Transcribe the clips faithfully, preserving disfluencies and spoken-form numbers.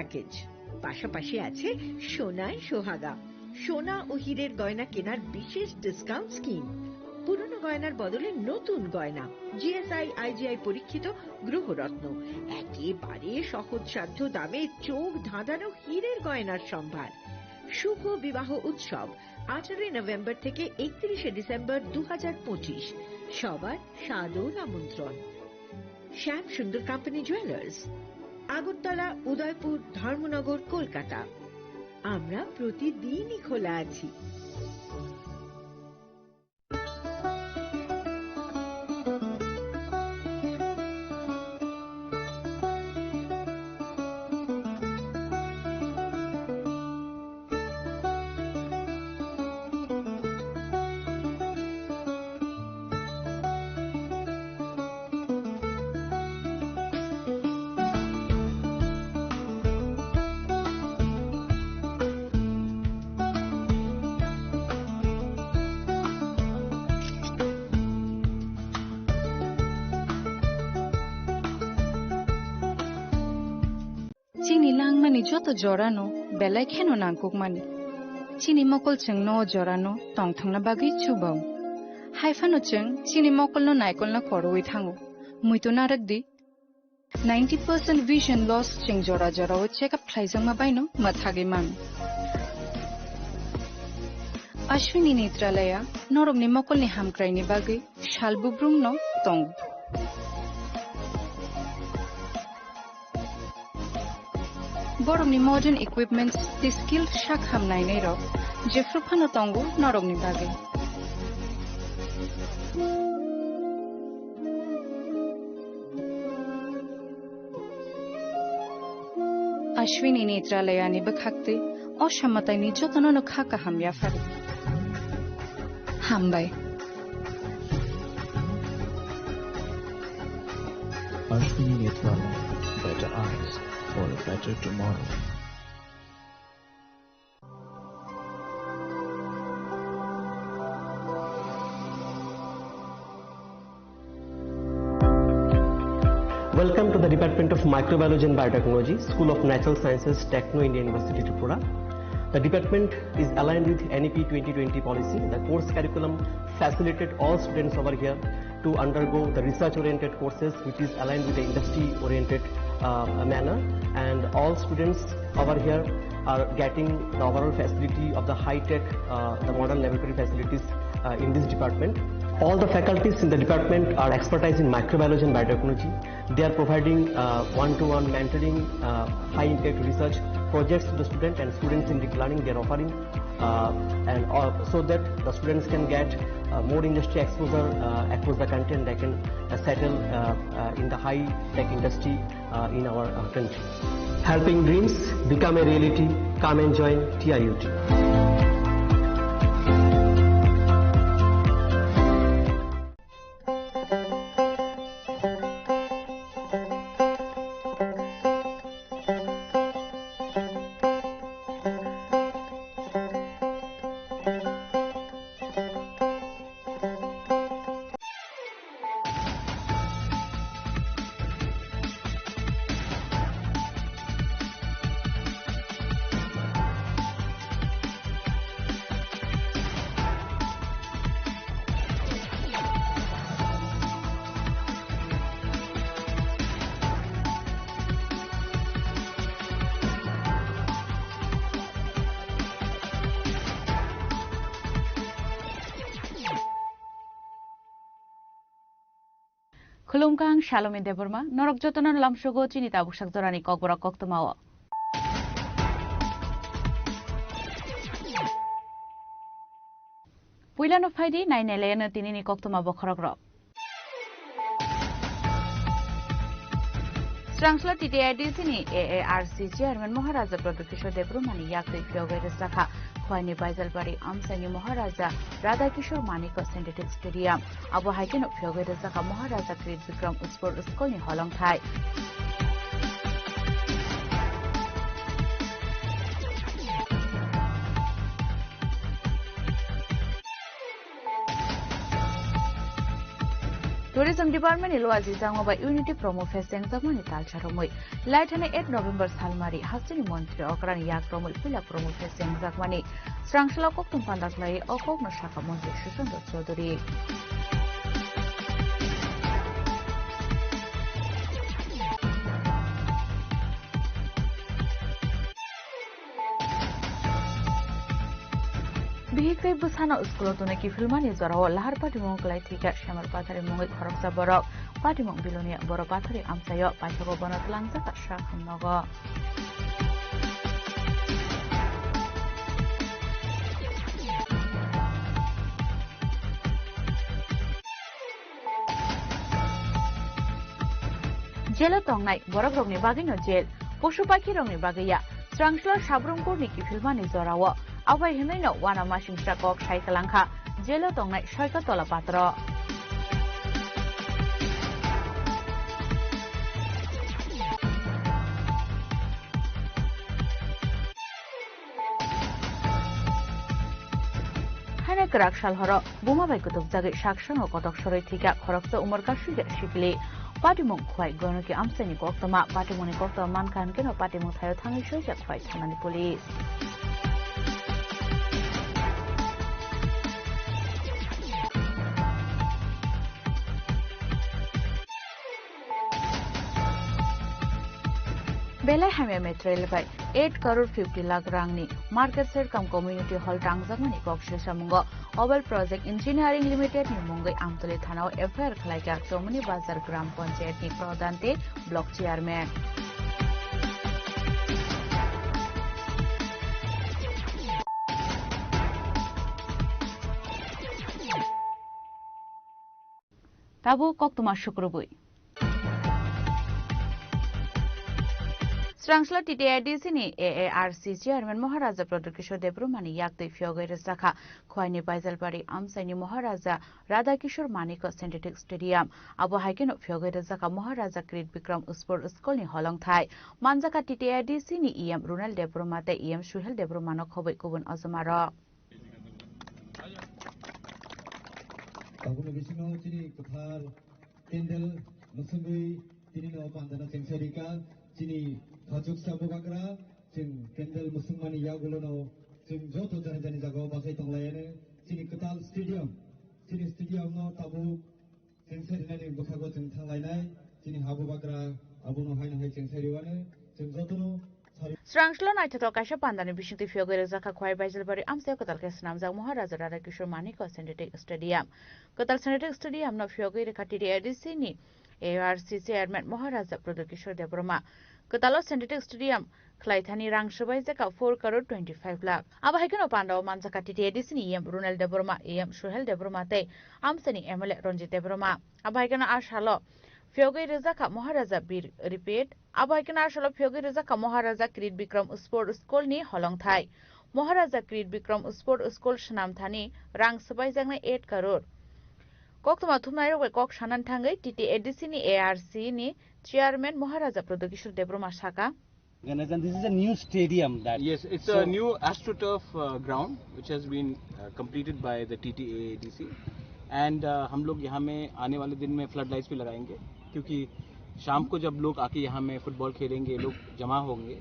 প্যাকেজ। পাশাপাশি আছে সোনায় সোহাগা, সোনা ও হীরের গয়না কেনার বিশেষ ডিসকাউন্ট স্কিম, পুরনো গয়নার বদলে নতুন গয়না, জিএসআই আইজিআই পরীক্ষিত গ্রহরত্ন, একেবারে সহজসাধ্য দামে চোখ ধাঁধানো হীরের গয়নার সম্ভার। শুভ বিবাহ উৎসব আঠারোই নভেম্বর থেকে একত্রিশে ডিসেম্বর দু হাজার পঁচিশ। সবার সাদর আমন্ত্রণ। শ্যাম সুন্দর কোম্পানি জুয়েলার্স, আগরতলা, উদয়পুর, ধর্মনগর, কলকাতা। আমরা প্রতিদিনই খোলা আছি। Chini langmani joto jorano belai kheno nangkukmani. Chini mokol chwngno o jorano tongthokna bagwi chubao. Haiphano chwng chini mokolno naikolna korowi thango. Muitu narwkdi, ninety percent vision loss chwng jora jorao check up khlaijakma baino mwthagwi mano. Ashwini Netralaya norokni mokolni hamkraini bagwi sal bubrumno tongo. Borokni modern equipments tei skilled sak ham nainairok jephru phano tongo norokni bagwi. Ashwini Netralayani bwkhaktwi o samataini jotono no kha kaham yaphari. Hambai. Ashwini Netralaya, better eyes for a better tomorrow. Welcome to the Department of Microbiology and Biotechnology, School of Natural Sciences, Techno India University, Tripura. The department is aligned with N E P twenty twenty policy. The course curriculum facilitated all students over here to undergo the research-oriented courses, which is aligned with the industry-oriented, uh, manner. And all students over here are getting the overall facility of the high-tech, uh, the modern laboratory facilities, uh, in this department. All the faculties in the department are expertise in microbiology and biotechnology. They are providing, uh, one-to-one mentoring, uh, high-impact research projects to the student and student-centric learning they are offering, uh, and, uh, so that the students can get, uh, more industry exposure, uh, across the country, and they can, uh, settle, uh, uh, in the high-tech industry, uh, in our, uh, country. Helping dreams become a reality. Come and join T I U T. Khulumkha, ang Salome Debbarma, norok jotono lamsogo chini tabuksak jorani kokborok koktwmao. Puilano phaidi, nainailayano tinini koktwma bokhorokrok. Srangsla T T I D C ni A A R C chairman Maharaja Pradyot Kishore Debbarmani yaktwi phiyogwi rwchapkha Khwaini Baijalbari amchaini Maharaja Radha Kishore Manikya Synthetic Stadium. Abo hai kheno phiyogwi rwchapkha Maharaja Kirit Bikram Uch Por School ni holongthai. Tourism Department ni luaji jangma bai Unity Promo Fest chengjakmani talsa romwi. Laithani eight November salmari hasteni montri okrani yak romwi puila Promo Fest chengjakmani. Srangsla kokthum panda khlai o kokno sakha montri Sushant Chaudhary. Bihik tei bwsano school-o tonwi kiphilmani jorao lahar patimung kwlai thwikha Semar Pathari mungwi khoroksa borok. Patimung Bilonia Boro Pathari amchaio paithago bono twlangjakha sak hamnogo. Jelo tongnai borokrokni bagwino jel. Posu pakhirokni bagwi ya. Srangsla Sabrum Kurni kiphilmani jorao. Abai hwnwino uanamasingcha kok sai kwlangkha. Jelo tongnai Soika Tola patro. Haino kwrak sal horo buma bai kutukjagwi saksango kotok sorwi thwikha khoroksa umor kasui ya sikli. Patimung Khwai Gonoki amchaini koktwma, patimungni koktwma mankha hwnkhe no patimung thaio thangwi soikha Khwai thanani police. Belai hamya material bai eight crore fifty lakh rangni market share cum community hall tangjakmani kok silsamungo Obel Project Engineering Limited ni mungwi Amtoli thanao F I R khwlaikha Chomoni Bazar Gram Panchayat ni Pradhan tei Block Chairman. Tabuk koktwma sukrubwi. Srangsla T T A D C ni A A R C chairman Maharaja Pradyot Kishore Debbarma ni yaktwi phiyogwi rwjakha Khwaini Baijalbari amchaini Maharaja Radha Kishore Manikya Synthetic Stadium. Abo hai kheno phiyogwi rwjakha Maharaja Kirit Bikram Sport School ni holongthai. Manjakha T T A D C ni E M Runal Debbarma tei E M Suhel Debbarma no khobwi kubun ojoma rok. Tabukni bisingo chini kwthar candle mwswngwi tinino pandana chengsa rika, chini khachuksa bubagra, chwng candle mwswngmani yagulono chwng joto jani jani jagao bachai tonglaiyano, chini kwtal stadium, chini stadium no tabuk Chengsa rinani bwkhago chwng thanglainai, chini ha bubagra abono haino hai chengsa riwano, chwng jotono sari. Srangsla naithothok kaisa pandani bisingtwi phiyogwi rwjakha Khwai Baijalbari amchaio kwtal khe swnamjak Maharaja Radha Kishore Manikya Synthetic Stadium. Kwtal Synthetic Stadium no phiyogwi rwkha T T A D C ni A R C chairman Maharaja Pradyot Kishore Debbarma. Kwtalo Synthetic Stadium khlaithani rang swbaijak four crore twenty five lakh. Abo hai kheno pandao manjakha T T A D C ni E M Runal Debbarma, E M Suhel Debbarma tei amchaini M L A Ranjit Debbarma. Abo hai kheno a salo phiyogwi rwjakha Maharaja Bir Repeat. Abo hai kheno a salo phiyogwi rwjakha Maharaja Kirit Bikram Sport School ni holongthai. Maharaja Kirit Bikram Sport School swnamthani rang swbaijaknai eight crore. Koktwma thumnairok bai kok sanani thangwi T T A D C ni A R C ni chairman Maharaja Pradyot Kishore Debbarma saka. And this is a new stadium that Yes, it's So a new AstroTurf uh, ground which has been uh, completed by the T T A A D C. And uh, हम लोग यहाँ में आने वाले दिन में flood lights भी लगाएंगे, क्योंकि शाम को जब लोग आके यहाँ में फुटबॉल खेलेंगे, लोग जमा होंगे,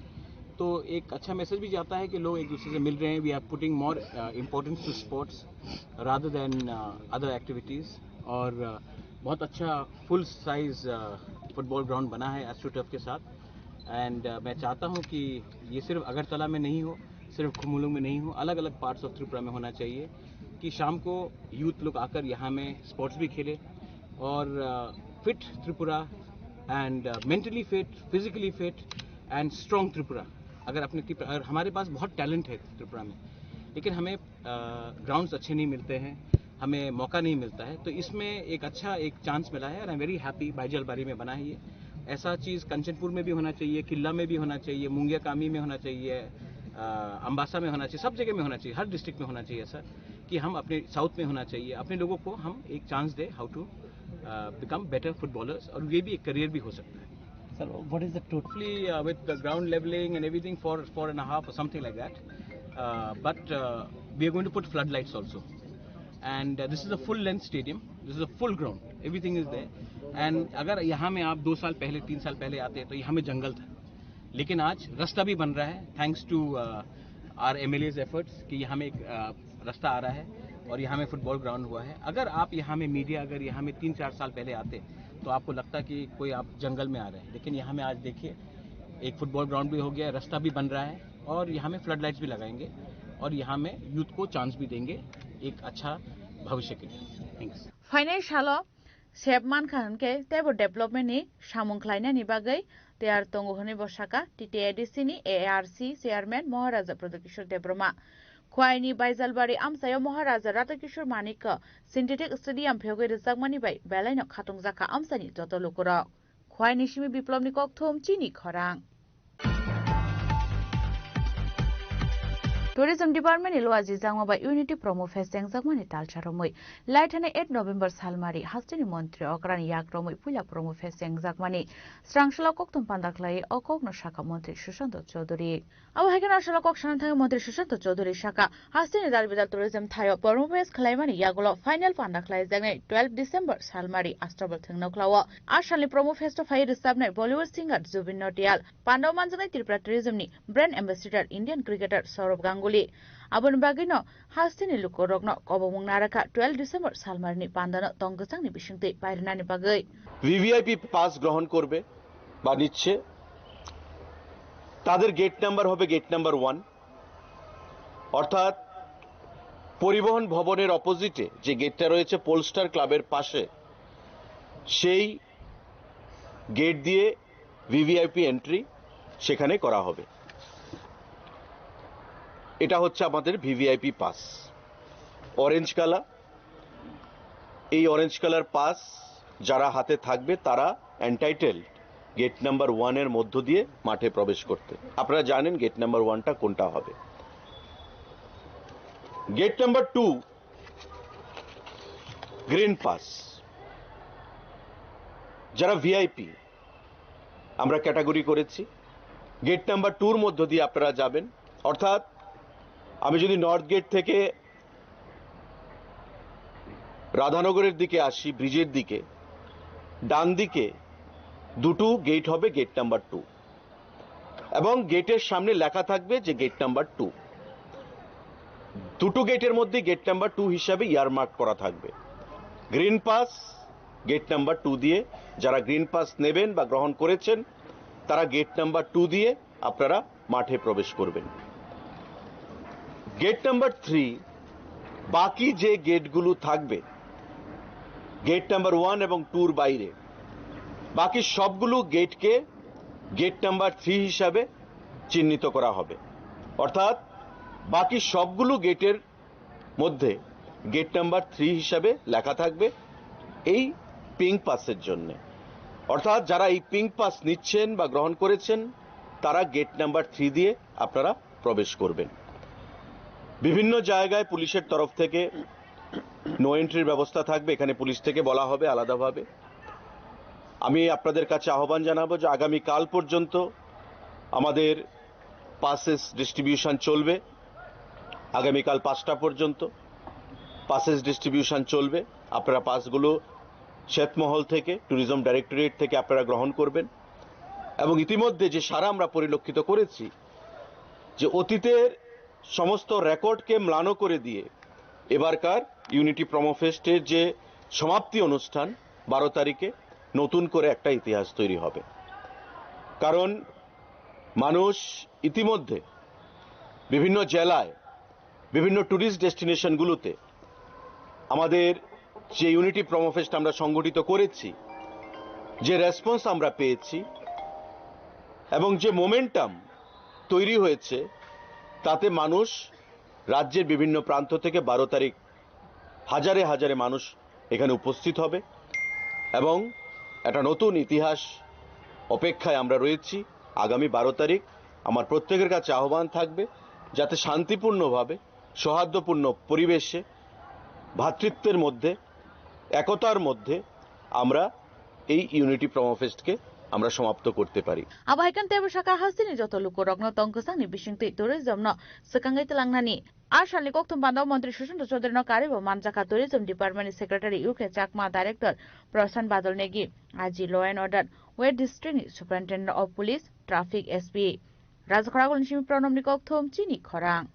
तो एक अच्छा मैसेज भी जाता है कि लोग एक दूसरे से मिल रहे हैं. We are putting more importance to sports rather than other activities. और uh, बहुत अच्छा फुल साइज फुटबॉल ग्राउंड बना है एस्ट्रोटर्फ के साथ. एंड मैं चाहता हूँ कि ये सिर्फ अगरतला में नहीं हो, सिर्फ खुमुलुंग में नहीं हो, अलग अलग पार्ट्स ऑफ त्रिपुरा में होना चाहिए, कि शाम को यूथ लोग आकर यहाँ में स्पोर्ट्स भी खेले और फिट Tripura, and mentally fit, physically fit and strong Tripura. अगर अपने त्रिपुरा, अगर हमारे पास बहुत टैलेंट है त्रिपुरा में, लेकिन हमें ग्राउंड्स अच्छे नहीं मिलते हैं, हमें मौका नहीं मिलता है, तो इसमें एक अच्छा एक चांस मिला है. And I am very happy, बाइजलबारी में बना है ये. ऐसा चीज़ कंचनपुर में भी होना चाहिए, किल्ला में भी होना चाहिए, मुंगियाकामी में होना चाहिए, अ, अम्बासा में होना चाहिए, सब जगह में होना चाहिए, हर डिस्ट्रिक्ट में होना चाहिए ऐसा, कि हम अपने साउथ में होना चाहिए, अपने लोगों को हम एक चांस दें, how to become better footballers, और ये भी एक करियर भी हो सकता है. Sir, what is the total? Hopefully, uh, with the ground leveling and everything, four, four and a half or something like that. Uh, but uh, we are going to put floodlights also. And uh, this is a full length stadium. This is a full ground. Everything is there. And अगर यहाँ में आप दो साल पहले, तीन साल पहले आते तो यहाँ में जंगल था, लेकिन आज रास्ता भी बन रहा है, thanks to our M L A's efforts, कि यहाँ में एक uh, रास्ता आ रहा है और यहाँ में फुटबॉल ग्राउंड हुआ है। अगर आप यहाँ में मीडिया, अगर यहाँ में तीन चार साल पहले आते तो आपको लगता कि कोई आप जंगल में आ रहे हैं, लेकिन यहाँ में आज देखिए, एक फुटबॉल ग्राउंड भी हो गया, रास्ता भी बन रहा है और यहाँ में फ्लड लाइट्स भी लगाएंगे और यहाँ में यूथ को चांस भी देंगे एक अच्छा भविष्य के लिए। Thanks. Phainai salo sep mankha hwnkhe teibo development ni samung khlainani bagwi tiyar tongo hwnwi bo sakha. T T A D C ni A R C chairman Maharaja Pradyot Kishore Debbarma. Khwaini Baijalbari amchaio Maharaja Radha Kishore Manikko synthetic stadium phiyogwi rwjakmani bai belaino khatungjakha amchaini joto lukurok. Khwaini simi Biplobni kokthum chini khorang. Tourism Department ni luaji jangma bai Unity Promo Fest chengjakmani talcha romwi. Laithani eight November salmari hasteni montri okrani yak romwi puila Promo Fest chengjakmani srangsalo kokthum panda khlai o kokno sakha montri Sushanta Chowdhury. Abo hai kheno asalo kok sana thangwi montri Sushanta Chowdhury sakha, hasteni dal bidal tourism thaio Promo Fest khlaimani yagulo final panda khlaijaknai twelve December salmari Astabal thwngno khlao. Asalni Promo Fest o phai rwchapnai Bollywood singer Zubeen Nautiyal, panda o manjaknai Tripura tourism ni brand ambassador Indian cricketer Sourav Ganguly. Aboni bagwino hasteni lukurokno kobongmung narakha twelve December salmarini pandano tong kwchangni bisingtwi pairwnani bagwi. VVIP pass গ্রহণ করবে বা নিচ্ছে, তাদের gate number হবে gate number one, অর্থাৎ পরিবহন ভবনের অপোজিটে যে গেটটা রয়েছে পোলস্টার ক্লাবের পাশে, সেই গেট দিয়ে ভিভিআইপি এন্ট্রি সেখানে করা হবে। এটা হচ্ছে আমাদের ভিভিআইপি পাস, অরেঞ্জ কালার। এই অরেঞ্জ কালার পাস যারা হাতে থাকবে, তারা এন্টাইটেলড গেট নাম্বার ওয়ানের মধ্য দিয়ে মাঠে প্রবেশ করতে। আপনারা জানেন গেট নাম্বার ওয়ানটা কোনটা হবে। Gate number two, green pass. যারা ভিআইপি, আমরা ক্যাটাগরি করেছি। গেট নাম্বার টুর মধ্য দিয়ে আপনারা যাবেন, অর্থাৎ আমি যদি নর্থ গেট থেকে রাধানগরের দিকে আসি, ব্রিজের দিকে, ডান দিকে দুটো গেট হবে গেট নাম্বার টু, এবং গেটের সামনে লেখা থাকবে যে গেট নাম্বার টু। দুটো গেটের মধ্যে গেট নাম্বার টু হিসাবে ইয়ারমার্ক করা থাকবে। Green pass gate number two দিয়ে, যারা গ্রিন পাস নেবেন বা গ্রহণ করেছেন, তারা গেট নাম্বার টু দিয়ে আপনারা মাঠে প্রবেশ করবেন। গেট নাম্বার থ্রি, বাকি যে গেটগুলো থাকবে গেট নাম্বার ওয়ান এবং টুর বাইরে, বাকি সবগুলো গেটকে গেট নাম্বার থ্রি হিসাবে চিহ্নিত করা হবে। অর্থাৎ বাকি সবগুলো গেটের মধ্যে গেট নাম্বার থ্রি হিসাবে লেখা থাকবে এই পিঙ্ক পাসের জন্য। অর্থাৎ যারা এই পিঙ্ক পাস নিচ্ছেন বা গ্রহণ করেছেন, তারা গেট নাম্বার থ্রি দিয়ে আপনারা প্রবেশ করবেন। বিভিন্ন জায়গায় পুলিশের তরফ থেকে নো এন্ট্রির ব্যবস্থা থাকবে, এখানে পুলিশ থেকে বলা হবে আলাদাভাবে। আমি আপনাদের কাছে আহ্বান জানাবো যে আগামী কাল পর্যন্ত আমাদের পাসেস ডিস্ট্রিবিউশন চলবে। আগামীকাল পাঁচটা পর্যন্ত পাসেস ডিস্ট্রিবিউশন চলবে। আপনারা পাসগুলো ছিটমহল থেকে, ট্যুরিজম ডাইরেক্টরেট থেকে আপনারা গ্রহণ করবেন। এবং ইতিমধ্যে যে সাড়া আমরা পরিলক্ষিত করেছি, যে অতীতের সমস্ত রেকর্ডকে ম্লান করে দিয়ে এবারকার ইউনিটি প্রোমো ফেস্টের যে সমাপ্তি অনুষ্ঠান, বারো তারিখে নতুন করে একটা ইতিহাস তৈরি হবে। কারণ মানুষ ইতিমধ্যে বিভিন্ন জেলায়, বিভিন্ন ট্যুরিস্ট ডেস্টিনেশনগুলোতে আমাদের যে ইউনিটি প্রোমো ফেস্ট আমরা সংগঠিত করেছি, যে রেসপন্স আমরা পেয়েছি এবং যে মোমেন্টাম তৈরি হয়েছে, তাতে মানুষ রাজ্যের বিভিন্ন প্রান্ত থেকে বারো তারিখ হাজারে হাজারে মানুষ এখানে উপস্থিত হবে এবং একটা নতুন ইতিহাস অপেক্ষায় আমরা রয়েছি। আগামী বারো তারিখ আমার প্রত্যেকের কাছে আহ্বান থাকবে, যাতে শান্তিপূর্ণভাবে, সৌহার্দ্যপূর্ণ পরিবেশে, ভ্রাতৃত্বের মধ্যে, একতার মধ্যে আমরা এই ইউনিটি প্রোমো ফেস্টকে আমরা সমাপ্ত করতে পারি। Abo hai khe teibo saka hasteni joto lukurokno tong kwchangni bisingtwi tourism no swkangwi twlangnani. A salni kokthum panda o montri Sushanta Chowdhury no karwi bo manjakha tourism department ni secretary U K Chakma, director Prashan Badal Negi, I G law and order, West district ni superintendent of police, traffic S P. Rajakhara Golni simi Pranobni kokthum chini khorang.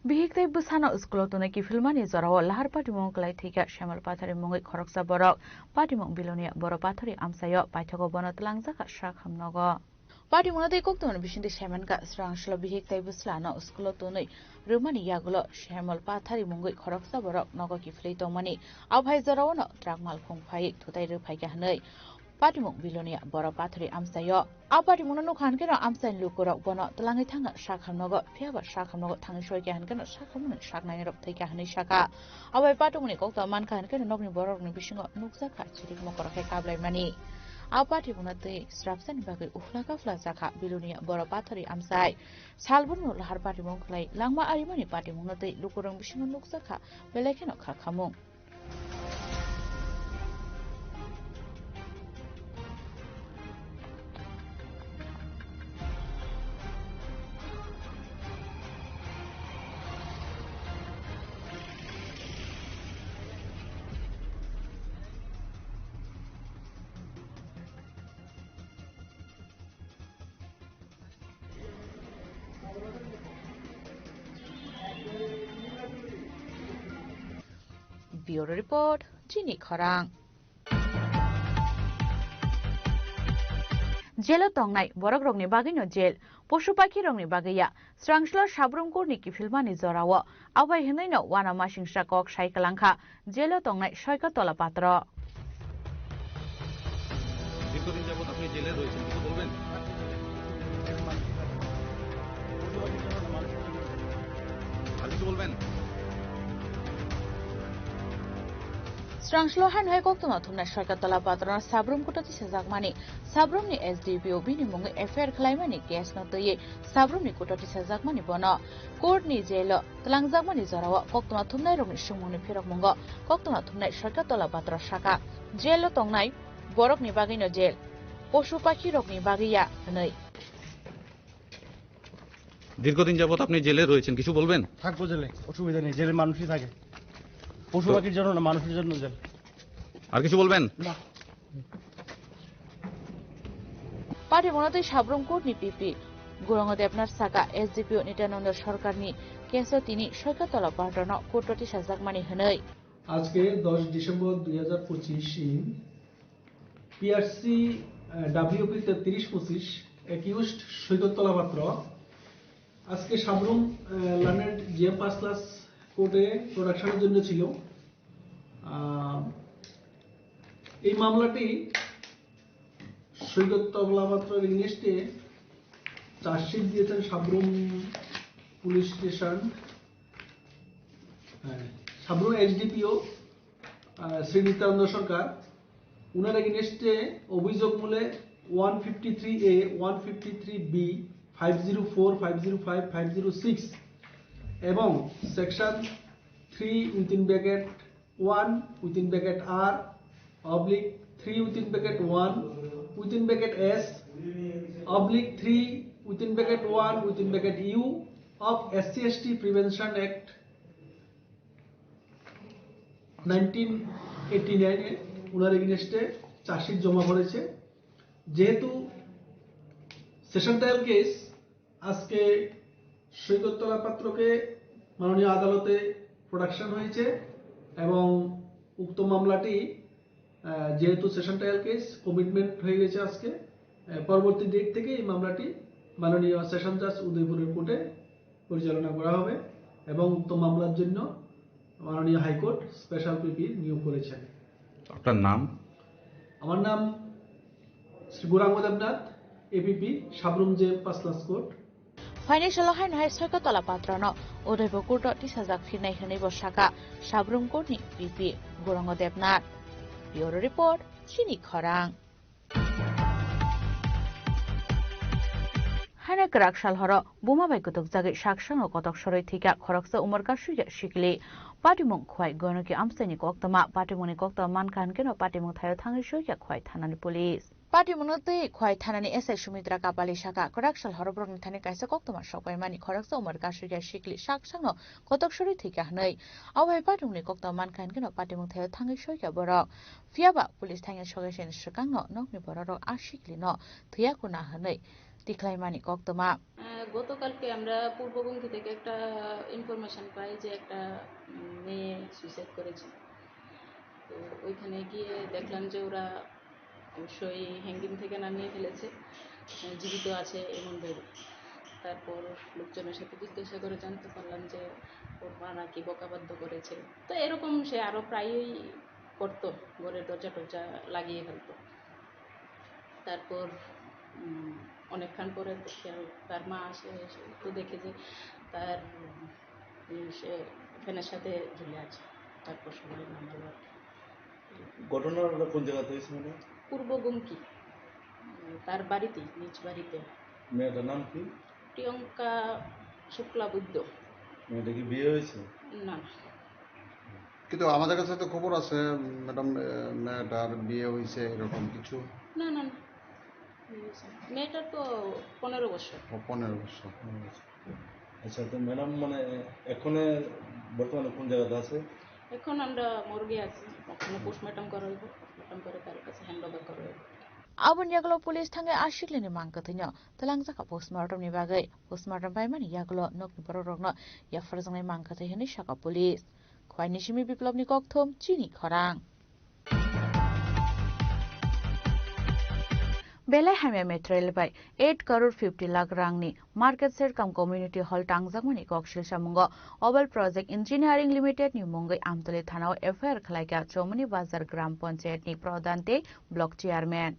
Bihik tei bwsano school-o tonwi kiphilmani jorao lahar patimung kwlai thwikha Shyamol Pathari mungwi khoroksa borok. Patimung Bilonia Boro Pathari amchaio paithago bono twlangjakha sakham nogo. Patimungno tei koktwmani bisingtwi saimankha, swrang salo bihik tei bwslano school-o tonwi rwmani yagulo Shyamol Pathari mungwi khoroksa borok nogo kiphilwi tongmani. Aphai jorao no truck malkhung phai thutai rwphaikha hwnwi. Patimung Bilonia Boro Pathari amchaio. A patimungno nukha hwnkhe no amchaini lukurok bono twlangwi thangkha sakham nogo, phiyaba sakham nogo thangwi soikha hwnkhe no sakhamno saknainirok thwikha hwnwi sakha. Abai patimungni kokto mankha hwnkhe no nokni bororokni bisingo nukjakha chirik mokorok khe kablaimani. A patimungno twi srapsani bagwi ukhla kaphla jakha Bilonia Boro Pathari amchai. Salbumno lahar patimung khlai langma arimani patimungno twi lukurokni bisingo nukjakha belai kheno khakhamung. Bureau Report, Chini Khorang. Jelo tongnai borokrokni bagwino jel, posu pakhirokni bagwi ya, srangslo Sabrum Court-ni kiphilmani jorao, abai hwnwino uanamasingcha kok sai kwlangkha jelo tongnai Soika Tola patro. দীর্ঘদিন যাবত আপনি জেলে রয়েছেন, কিছু বলবেন? আর কিছু বলবেন? Srangslo haino hai koktwma thumnai Soika Tola patrano Sabrum Court-o tisajakmani, Sabrumni S D P O bini mungwi F I R khlaimani case-no twiwi Sabrumni court-o tisajakmani bono. Court-ni jail-o twlangjakmani jorao koktwma thumnairokni swngmungni phirokmungo koktwma thumnai Soika Tola patro sakha, jail-o tongnai borokni bagwino jail, posu pakhirokni bagwi ya hwnwi. দীর্ঘদিন যাবত আপনি জেলে রয়েছেন, কিছু বলবেন? থাকবো জেলে, অসুবিধা নেই, জেলে মানুষই থাকে। পশু তো পাখির জন্য না, মানুষের জন্য জেল। আর কিছু বলবেন? না। Patimungno tei Sabrum Court-ni P P Gourango Debnath sakha, S D P O Nityananda Sarkarni case-o tini Soika Tola patrano court-o tisajakmani hwnwi. আজকে দশ ডিসেম্বর দুই হাজার পঁচিশ ইন পিআরসি, আহ, ডাব্লিউপি তেত্রিশ পঁচিশ, অ্যাকিউজড সৈকত তলা পাত্র আজকে সাবরুম, আহ, লার্নেড জিএম পাঁচ ক্লাস কোর্টে প্রোডাকশনের জন্য ছিল। আহ, এই মামলাটি সৈকত তলা পাত্রর এগেইনস্টে চার্জশিট দিয়েছেন সাবরুম পুলিশ স্টেশন, হ্যাঁ, সাবরুম এসডিপিও, আহ, শ্রী নিত্যানন্দ সরকার। ওনার এগেইনস্টে অভিযোগ মূলে one fifty three A, one fifty three B, five zero four, five zero five, five zero six এবং section three within bracket one within bracket R oblique three within bracket one within bracket S oblique three within bracket one within bracket U of SC ST prevention act nineteen eighty নাইনে ওনার এগেইনস্টে চার্জশিট জমা পড়েছে। যেহেতু session trial case, আজকে সৈকত তলা পাত্রকে মাননীয় আদালতে প্রোডাকশন হয়েছে এবং উক্ত মামলাটি, আহ, যেহেতু সেশন ট্রায়াল কেস, কমিটমেন্ট হয়ে গেছে আজকে, আহ, পরবর্তী ডেট থেকে এই মামলাটি মাননীয় সেশন জাজ উদয়পুরের কোর্টে পরিচালনা করা হবে এবং উক্ত মামলার জন্য মাননীয় হাইকোর্ট স্পেশাল পিপি নিয়োগ করেছেন। আপনার নাম? আমার নাম শ্রী গৌরাঙ্গ দেবনাথ, এপিপি, সাবরুম জে পাঁচ class court. Phainai salo haino hai Soika Tola patrano Udaipur court-o tisajak phinai hwnwi bo sakha Sabrum court-ni P P Gourango Debnath. Bureau Report, Chini Khorang. Kwrak sal horo buma bai kutukjagwi sak sakno kotok sorwi thwikha khoroksa umor kasui ya sikli. Patimung khwai gonoki amchaini koktwma, patimungni koktwma mankha hwnkhe no patimung thaio thangwi soikha khwai thanani police. Patimungno twi khwai thanani S I Sumitra Kapali sakha, kwrak sal horo borokni thani kaisa koktwma sokpaimani khoroksa umor kasui ya sikli sak sakno kotok sorwi thwikha hwnwi. Abo hai patimungni koktwma mankha hwnkhe no patimung thaio thangwi soikha borok. Phiyaba police thangya sokeseni swkangno nokni bororok a siklino thwiya kuna hwnwi tikhlaimani koktwma. আহ, গতকালকে আমরা পূর্ব গুমতি থেকে একটা ইনফরমেশন পাই যে একটা, উম, মেয়ে সুইসাইড করেছে। তো ওইখানে গিয়ে দেখলাম যে ওরা অবশ্যই হ্যাঙ্গিং থেকে নামিয়ে ফেলেছে, আহ, জীবিত আছে এমন ভেবে। তারপর লোকজনের সাথে জিজ্ঞাসা করে জানতে পারলাম যে ওর মা নাকি বকাবাধ্য করেছে। তো এরকম সে আরও প্রায়ই করতো, ঘরের দরজা টরজা লাগিয়ে ফেলতো। তারপর, উম, অনেকক্ষণ পরে দেখে তার মা আসে, এসে তো দেখে যে তার, উম, সে ফ্যানের সাথে ঝুলে আছে। তারপর সবাই নামালো আর কি। ঘটনাটা কোন জায়গাতে হয়েছে, ম্যাডাম? পূর্ব গুমকি, উম, তার বাড়িতেই, নিজ বাড়িতে। মেয়েটার নাম কি? প্রিয়ঙ্কা শুক্লা বৈদ্য। মেয়েটা কি বিয়ে হয়েছে? না, না। কিন্তু আমাদের কাছে তো খবর আছে, ম্যাডাম, এ, মেয়েটার বিয়ে হয়েছে, এরকম কিছু। না, না, না। বিয়ে হয়েছে না। মেয়েটার তো পনেরো বছর। ও, পনেরো বছর। আচ্ছা, তো ম্যাডাম, মানে, এখনে বর্তমানে কোন জায়গাতে আছে? এখন আমরা মর্গে আছি, ওখানে পোস্টমর্টম করা হইব, পোস্টমর্টম করে তার কাছে হ্যান্ড ওভার করা হইব। Aboni yagulo police thangwi a siklini mang kwthwino twlangjak kha postmortem ni bagwi. Postmortem paimani yagulo nokni borok rokno yapharjaknai mang kwthwi hwnwi sakha police. Khwaini simi Biplobni kokthum, chini khorang. Belai hamya material bai eight crore fifty lakh rangni market shed cum community hall tangjakmani kok silsamungo Obel Project Engineering Limited ni mungwi Amtoli thanao F I R khlaikha Chomoni Bazar Gram Panchayat ni Pradhan tei Block Chairman.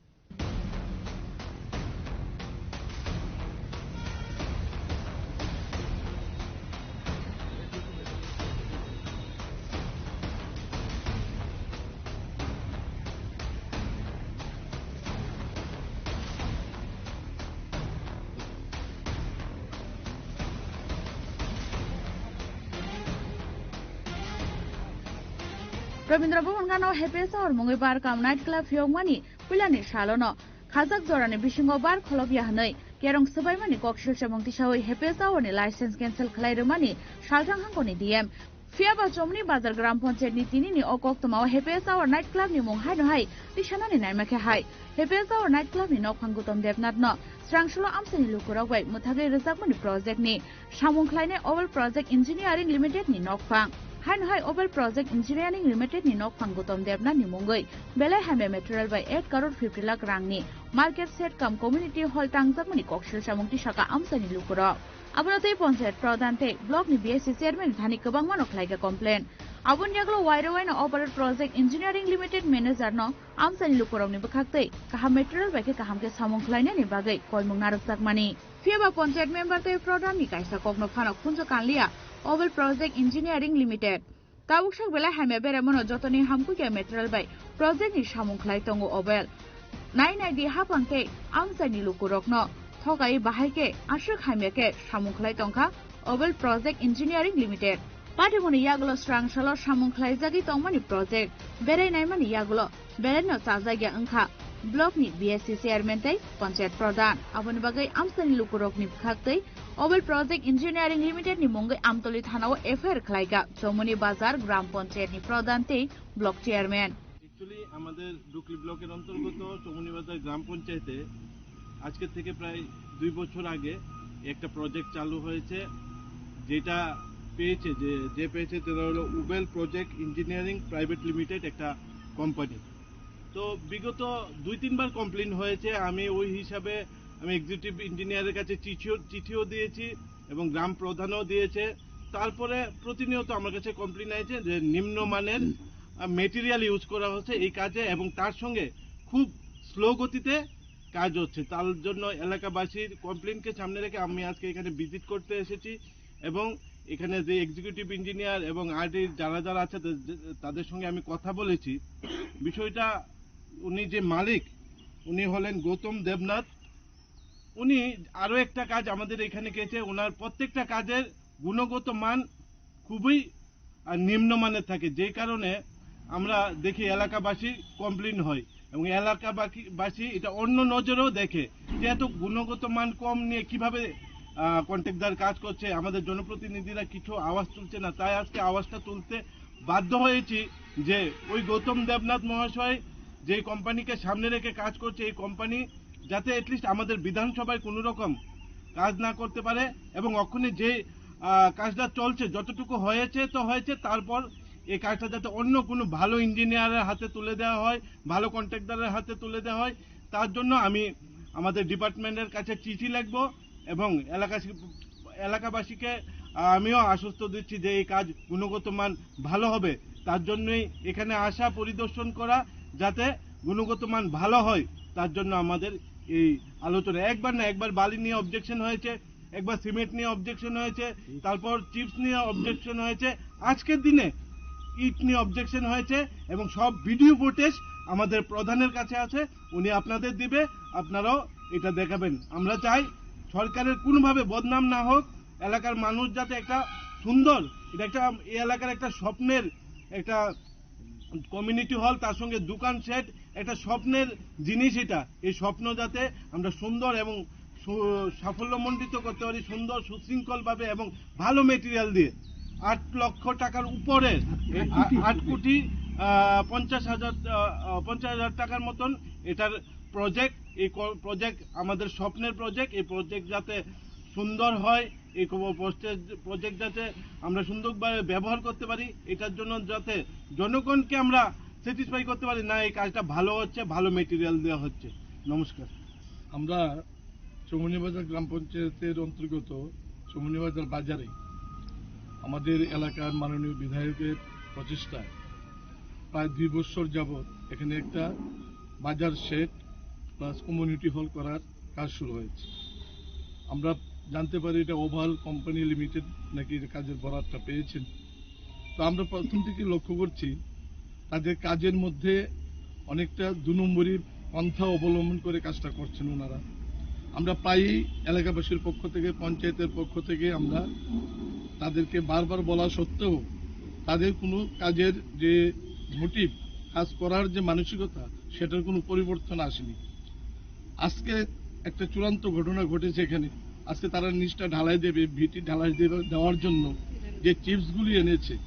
Rabindra Bhavan gana o Happy Hour mungwi Barkam Night Club phiyokmani puilani salono khajak jorani bisingo bar kholopya hwnwi kerong swbaimani kok silsamung tisawi Happy Hour ni license cancel khlai rwmani salthang hangkoni D M. Phiyaba Chomoni Bazar Gram Panchayat ni tinini o koktwmao Happy Hour Night Club ni mung haino hai tisanani naima khe hai. Happy Hour Night Club ni nokphang Gutom Debnath no srangsolo amchaini lukurok bai mwthagwi rwjakmani project ni samung khlainai Obel Project Engineering Limited ni nokphang. Haino hai Obel Project Engineering Limited ni nokphang Gutom Debnath ni mungwi belai hamya material bai eight crore fifty lakh rangni market shed cum community hall tangjakmani kok silsamung tisakha amchaini lukurok. Abono tei Panchayat Pradhan tei Block ni B S C Chairman thani kwbangma no khlaikha complain. Aboni yagulo wairwi waino Obel Project Engineering Limited Manager no amchaini lukurokni bwkhaktwi kaham material bai khe kaham khe samung khlainani bagwi koimung narwkjakmani. Phiyaba Panchayat member tei Pradhan ni kaisa kokno phano khunju kanliya Obel Project Engineering Limited. Tabuk sak belai hamya beraimano jotoni hamkukya material bai project ni samung khlai tongo Obel. Nai nai di haphang tei amchaini lukurokno thokai bahai khe aswk hamya khe samung khlai tongkha Obel Project Engineering Limited. Patimoni yagulo srangsalo samung khlaijagwi tongmani project berai naimani yagulo belaino chajakya wngkha block ni B S C chairman tei panchayat pradhan. Aboni bagwi amchaini lukurokni bwkhaktwi Obel Project Engineering Limited ni mungwi Amtoli thanao F I R khlaikha Chomoni Bazar Gram Panchayat ni pradhan tei block chairman. Actually, আমাদের ডুকলি ব্লকের অন্তর্গত চমুনিবাজার গ্রাম পঞ্চায়েতে আজকে থেকে প্রায় দুই বছর আগে একটা প্রজেক্ট চালু হয়েছে, যেটা পেয়েছে, যে, যে পেয়েছে, তারা হলো উবেল প্রজেক্ট ইঞ্জিনিয়ারিং প্রাইভেট লিমিটেড, একটা কোম্পানি। তো বিগত দুই তিনবার কমপ্লেন হয়েছে, আমি ওই হিসাবে আমি এক্সিকিউটিভ ইঞ্জিনিয়ারের কাছে চিঠিও, চিঠিও দিয়েছি এবং গ্রাম প্রধানও দিয়েছে। তারপরে প্রতিনিয়ত আমার কাছে কমপ্লেন আছে যে নিম্নমানের, আহ, মেটেরিয়াল ইউজ করা হচ্ছে এই কাজে এবং তার সঙ্গে খুব স্লো গতিতে কাজ হচ্ছে। তার জন্য এলাকাবাসীর কমপ্লেনকে সামনে রেখে আমি আজকে এখানে ভিজিট করতে এসেছি এবং এখানে যে এক্সিকিউটিভ ইঞ্জিনিয়ার এবং আরডির যারা যারা আছে, তা-, তাদের সঙ্গে আমি কথা বলেছি। বিষয়টা, উনি যে মালিক, উনি হলেন গৌতম দেবনাথ। উনি আরও একটা কাজ আমাদের এখানে গেছে, ওনার প্রত্যেকটা কাজের গুণগত মান খুবই আহ, নিম্নমানের থাকে, যে কারণে আমরা দেখি এলাকাবাসী কমপ্লেন হয় এবং এলাকাবাসী এটা অন্য নজরেও দেখে যে এত গুণগত মান কম নিয়ে কিভাবে কন্ট্রাক্টদার কাজ করছে। আমাদের জনপ্রতিনিধিরা কিছু আওয়াজ তুলছে না, তাই আজকে আওয়াজটা তুলতে বাধ্য হয়েছি যে ওই গৌতম দেবনাথ মহাশয় যে কোম্পানিকে সামনে রেখে কাজ করছে, এই কোম্পানি যাতে অ্যাটলিস্ট আমাদের বিধানসভায় কোনো রকম কাজ না করতে পারে এবং ওখানে যে আহ, কাজটা চলছে, যতটুকু হয়েছে তো হয়েছে, তারপর এই কাজটা যাতে অন্য কোনো ভালো ইঞ্জিনিয়ারের হাতে তুলে দেওয়া হয়, ভালো কন্ট্রাক্টদারের হাতে তুলে দেওয়া হয়। তার জন্য আমি আমাদের ডিপার্টমেন্টের কাছে চিঠি লিখবো এবং এলাকাবাসী এলাকাবাসীকে আহ, আমিও আশ্বস্ত দিচ্ছি যে এই কাজ গুণগত মান ভালো হবে। তার জন্যই এখানে আসা, পরিদর্শন করা, যাতে গুণগত মান ভালো হয়, তার জন্য আমাদের এই আলোচনা। একবার না, একবার বালি নিয়ে অবজেকশন হয়েছে, একবার সিমেন্ট নিয়ে অবজেকশন হয়েছে, তারপর চিপস নিয়ে অবজেকশন হয়েছে, আজকের দিনে ইট নিয়ে অবজেকশন হয়েছে এবং সব ভিডিও ফুটেজ আমাদের প্রধানের কাছে আছে, উনি আপনাদের দিবে, আপনারাও এটা দেখাবেন। আমরা চাই সরকারের কোনোভাবে বদনাম না হোক, এলাকার মানুষ যাতে একটা সুন্দর, এটা একটা এই এলাকার একটা স্বপ্নের একটা কমিউনিটি হল, তার সঙ্গে দোকান শেড, একটা স্বপ্নের জিনিস এটা। এই স্বপ্ন যাতে আমরা সুন্দর এবং সু- সাফল্যমণ্ডিত করতে পারি, সুন্দর সুশৃঙ্খলভাবে এবং ভালো মেটেরিয়াল দিয়ে। আট লক্ষ টাকার উপরে, আট কোটি। আট কোটি আহ, পঞ্চাশ হাজার আহ, আহ, পঞ্চাশ হাজার টাকার মতন এটার প্রজেক্ট। এই প্রজেক্ট আমাদের স্বপ্নের প্রজেক্ট। এই প্রজেক্ট যাতে সুন্দর হয়, এই প্রজেক্ট যাতে আমরা সুন্দরভাবে ব্যবহার করতে পারি, এটার জন্য যাতে জনগণকে আমরা স্যাটিসফাই করতে পারি, না এই কাজটা ভালো হচ্ছে, ভালো মেটেরিয়াল দেওয়া হচ্ছে। নমস্কার। আমরা চৌমুহনীবাজার গ্রাম পঞ্চায়েতের অন্তর্গত চৌমুহনীবাজার বাজারে আমাদের এলাকার মাননীয় বিধায়কের প্রচেষ্টায় প্রায় দুই বছর যাবত এখানে একটা বাজার শেড প্লাস কমিউনিটি হল করার কাজ শুরু হয়েছে। আমরা জানতে পারি এটা ওভাল কোম্পানি লিমিটেড নাকি এটা কাজের বরাতটা পেয়েছেন। তো আমরা প্রথম থেকে লক্ষ্য করছি তাদের কাজের মধ্যে অনেকটা দু নম্বরী পন্থা অবলম্বন করে কাজটা করছেন ওনারা। আমরা প্রায়ই এলাকাবাসীর পক্ষ থেকে, পঞ্চায়েতের পক্ষ থেকে আমরা তাদেরকে বারবার বলা সত্ত্বেও তাদের কোনো কাজের যে মোটিভ, কাজ করার যে মানসিকতা, সেটার কোনো পরিবর্তন আসেনি। আজকে একটা চূড়ান্ত ঘটনা ঘটেছে এখানে। আজকে তারা নিচটা ঢালাই দেবে, ভিটি ঢালাই দেবে, দেওয়ার জন্য যে চিপসগুলি এনেছে,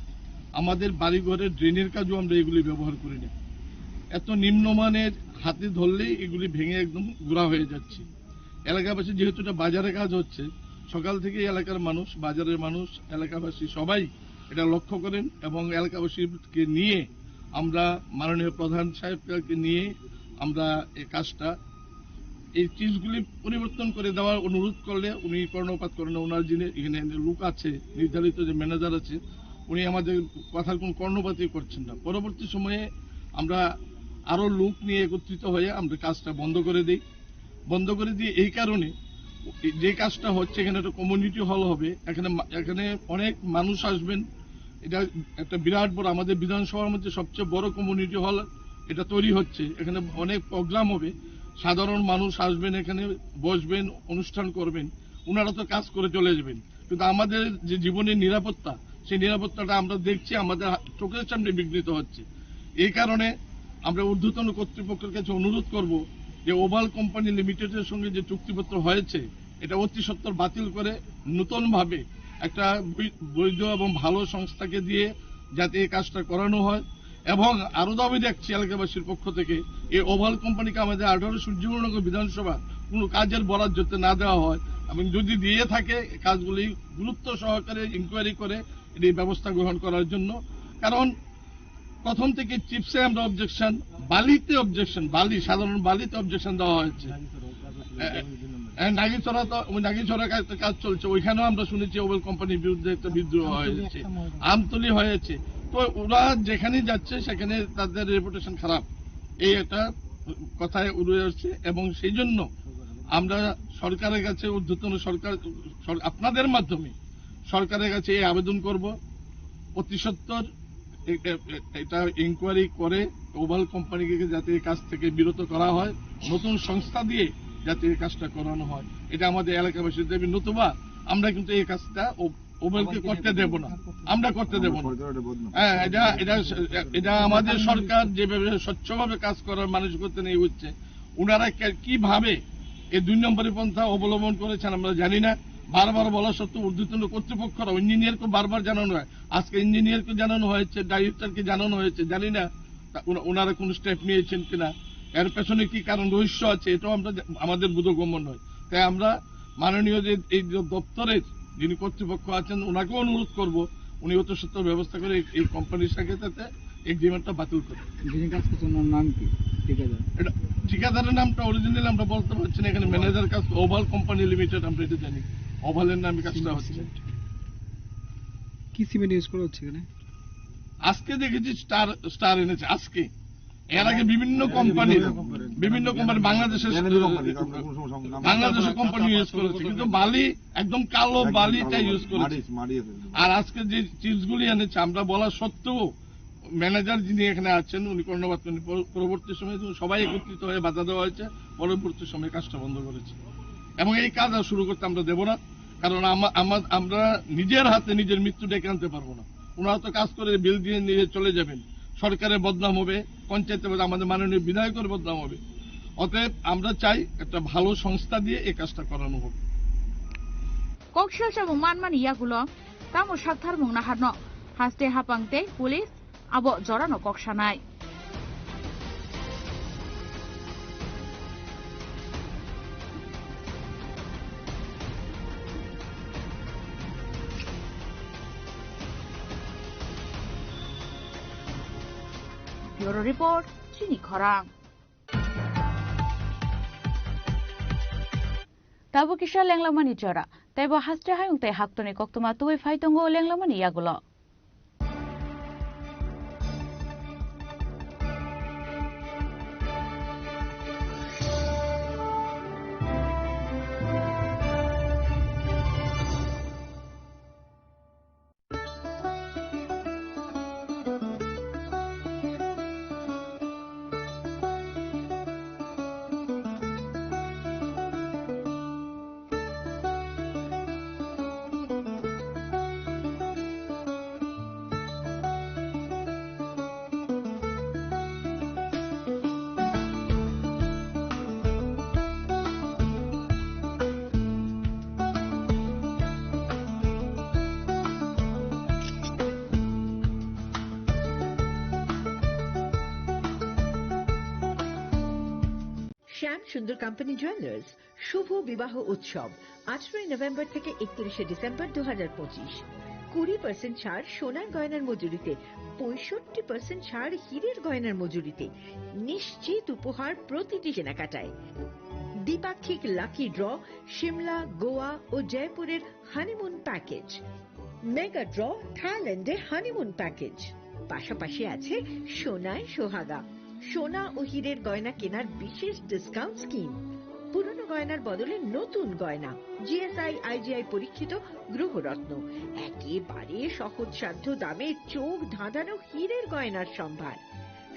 আমাদের বাড়িঘরের ড্রেনের কাজেও আমরা এগুলি ব্যবহার করি না। এত নিম্নমানের, হাতে ধরলেই এগুলি ভেঙে একদম গুঁড়া হয়ে যাচ্ছে। এলাকাবাসী, যেহেতু এটা বাজারে কাজ হচ্ছে, সকাল থেকেই এলাকার মানুষ, বাজারের মানুষ, এলাকাবাসী সবাই এটা লক্ষ্য করেন এবং এলাকাবাসীকে নিয়ে আমরা মাননীয় প্রধান সাহেবকে নিয়ে আমরা এই কাজটা, এই চিজগুলি পরিবর্তন করে দেওয়ার অনুরোধ করলে উনি কর্ণপাত করেন না। ওনার যিনি এখানে লোক আছে, নির্ধারিত যে ম্যানেজার আছে, উনি আমাদের কথার কোনো কর্ণপাতই করছেন না। পরবর্তী সময়ে আমরা আরও লোক নিয়ে একত্রিত হয়ে আমরা কাজটা বন্ধ করে দিই। বন্ধ করে দিই এই কারণে, যে কাজটা হচ্ছে, এখানে একটা কমিউনিটি হল হবে, এখানে মা-, এখানে অনেক মানুষ আসবেন। এটা একটা বিরাট বড়, আমাদের বিধানসভার মধ্যে সবচেয়ে বড় কমিউনিটি হল এটা তৈরি হচ্ছে। এখানে অনেক প্রোগ্রাম হবে, সাধারণ মানুষ আসবেন, এখানে বসবেন, অনুষ্ঠান করবেন, ওনারা তো কাজ করে চলে যাবেন, কিন্তু আমাদের যে জীবনের নিরাপত্তা, সেই নিরাপত্তাটা আমরা দেখছি, আমাদের হা-, চোখের সামনে বিঘ্নিত হচ্ছে। এই কারণে আমরা ঊর্ধ্বতন কর্তৃপক্ষের কাছে অনুরোধ করব যে ওভাল কোম্পানি লিমিটেডের সঙ্গে যে চুক্তিপত্র হয়েছে, এটা অতি সত্বর বাতিল করে নতুনভাবে একটা বৈ-, বৈধ এবং ভালো সংস্থাকে দিয়ে যাতে এই কাজটা করানো হয়। এবং আরও দাবি রাখছি এলাকাবাসীর পক্ষ থেকে, এই ওভাল কোম্পানিকে আমাদের আঠারো সূর্যনগর বিধানসভা কোনো কাজের বরাত যাতে না দেওয়া হয়, এবং যদি দিয়ে থাকে, কাজগুলি গুরুত্ব সহকারে ইনকোয়ারি করে এটি ব্যবস্থা গ্রহণ করার জন্য। কারণ প্রথম থেকে চিপসে আমরা অবজেকশন, বালিতে অবজেকশন, বালি, সাধারণ বালিতে অবজেকশন দেওয়া হয়েছে। এ, এ, নাগিছড়া তো, ওই নাগিছড়া একটা কাজ চলছে, ওইখানেও আমরা শুনেছি ওভাল কোম্পানির বিরুদ্ধে একটা বিদ্রোহ হয়েছে, আমতলি হয়েছে। তো ওরা যেখানে যাচ্ছে সেখানে তাদের রেপুটেশন খারাপ, এই একটা কথায় উড়ে আসছে। এবং সেই জন্য আমরা সরকারের কাছে, ঊর্ধ্বতন সরকার, সর-, আপনাদের মাধ্যমে সরকারের কাছে এই আবেদন করব, অতি সত্বর এ-, এ-, এ-, এটা ইনকোয়ারি করে ওভাল কোম্পানিকে যাতে এই কাজ থেকে বিরত করা হয়, নতুন সংস্থা দিয়ে যাতে এই কাজটা করানো হয়, এটা আমাদের এলাকাবাসীর দাবি। নতুবা আমরা কিন্তু এই কাজটা ও-, ওবেলকে করতে দেব না, আমরা করতে দেব না। হ্যাঁ, এটা, এটা, এটা আমাদের সরকার যেভাবে স্বচ্ছভাবে কাজ করার মানসিকতা নিয়ে হচ্ছে, ওনারা কে-, কিভাবে এই দুই নম্বরী পন্থা অবলম্বন করেছেন আমরা জানি না। বারবার বলা সত্ত্বেও ঊর্ধ্বতন কর্তৃপক্ষরা ইঞ্জিনিয়ারকে বারবার জানানো হয়, আজকে ইঞ্জিনিয়ারকে জানানো হয়েছে, ডাইরেক্টরকে জানানো হয়েছে, জানি না তা ওনা-, ওনারা কোনো স্টেপ নিয়েছেন কিনা, এর পেছনে কি কারণ রহস্য আছে, এটাও আমরা জা-, আমাদের বোধগম্য নয়। তাই আমরা মাননীয় যে এই যে দপ্তরের যিনি কর্তৃপক্ষ আছেন, ওনাকেও অনুরোধ করব, উনি অতি সত্বর ব্যবস্থা করে এই, এই কোম্পানির সাথে যাতে এগ্রিমেন্টটা বাতিল করে। যিনি কাজ করছেন ওনার নাম কি? ঠিকাদার? এটা ঠিকাদারের নামটা অরিজিনালি আমরা বলতে পারছি না, এখানে ম্যানেজার কাজ, ওভাল কোম্পানি লিমিটেড, আমরা এটা জানি, ওভালের নামে কাজটা হচ্ছে। কি সিমেন্ট ইউজ করা হচ্ছে এখানে? আজকে দেখেছি স্টার, স্টার এনেছে আজকে। এর আগে বিভিন্ন কোম্পানির, বিভিন্ন কোম্পানি বাংলাদেশের, বাংলাদেশের কোম্পানি ইউজ করেছে, কিন্তু বালি একদম কালো বালিটা ইউজ করেছে। আর আজকে যে চিপস গুলি এনেছে, আমরা বলা সত্ত্বেও ম্যানেজার যিনি এখানে আছেন, উনি কর্ণপাত করেন। পর-, পরবর্তী সময়ে যখন সবাই একত্রিত হয়ে বাধা দেওয়া হয়েছে, পরবর্তী সময়ে কাজটা বন্ধ করেছে। এবং এই কাজ আর শুরু করতে আমরা দেব না, কারণ আমা-, আমা-, আমরা নিজের হাতে নিজের মৃত্যু ডেকে আনতে পারবো না। ওনারা তো কাজ করে বিল দিয়ে নিয়ে চলে যাবেন, সরকারের বদনাম হবে, পঞ্চায়েতের বদনাম, আমাদের মাননীয় বিধায়কের বদনাম হবে। অতএব আমরা চাই একটা ভালো সংস্থা দিয়ে এই কাজটা করানো হোক। Koksil chabung manmani yagulo tamo saktharmung naharno haste hapang tei police abo jorano kok sanai. Bureau Report, Chini Khorang. Tabuk kisa lenglamani jora, teibo haste hayung tei haktoni koktwma tubui phai tongo lenglamani yagulo. শ্যাম সুন্দর company jewellers শুভ বিবাহ উৎসব, আঠারোই নভেম্বর থেকে একত্রিশে ডিসেম্বর দু হাজার পঁচিশ। কুড়ি পার্সেন্ট ছাড় সোনার গয়নার মজুরিতে, পঁয়ষট্টি পার্সেন্ট ছাড় হীরের গয়নার মজুরিতে, নিশ্চিত উপহার প্রতিটি কেনাকাটায়। দ্বিপাক্ষিক লাকি ড্র, সিমলা, গোয়া ও জয়পুরের হানিমুন প্যাকেজ। মেগা ড্র, থাইল্যান্ডে হানিমুন প্যাকেজ। পাশাপাশি আছে সোনায় সোহাগা, সোনা ও হীরের গয়না কেনার বিশেষ ডিসকাউন্ট স্কিম। পুরনো গয়নার বদলে নতুন গয়না, জিএসআই, আইজিআই পরীক্ষিত গ্রহরত্ন, একেবারে সহজসাধ্য দামে চোখ ধাঁধানো হীরের গয়নার সম্ভার।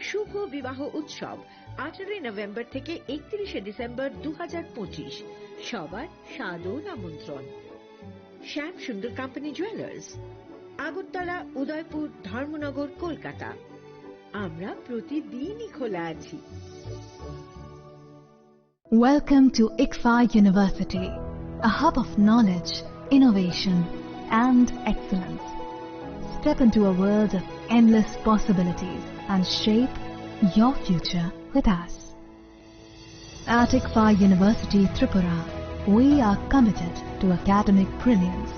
শুভ বিবাহ উৎসব, আঠারোই নভেম্বর থেকে একত্রিশে ডিসেম্বর দু হাজার পঁচিশ। সবার সাদর আমন্ত্রণ। শ্যাম সুন্দর কোম্পানি জুয়েলার্স, আগরতলা, উদয়পুর, ধর্মনগর, কলকাতা। আমরা প্রতিদিনই খোলা আছি। Welcome to ICFAI University, a hub of knowledge, innovation, and excellence. Step into a world of endless possibilities and shape your future with us. At ICFAI University Tripura, we are committed to academic brilliance.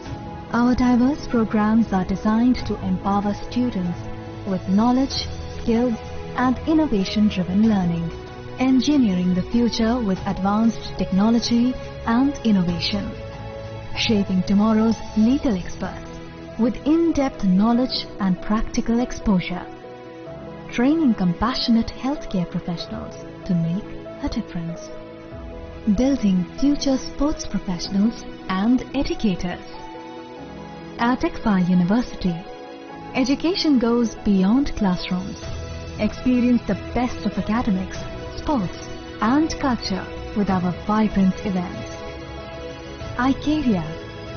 Our diverse programs are designed to empower students with knowledge, skills, and innovation-driven learning, engineering the future with advanced technology and innovation, shaping tomorrow's legal experts with in-depth knowledge and practical exposure, training compassionate healthcare professionals to make a difference, building future sports professionals and educators. At ICFAI University, education goes beyond classrooms. Experience the best of academics, sports, and culture with our vibrant events. Icaria,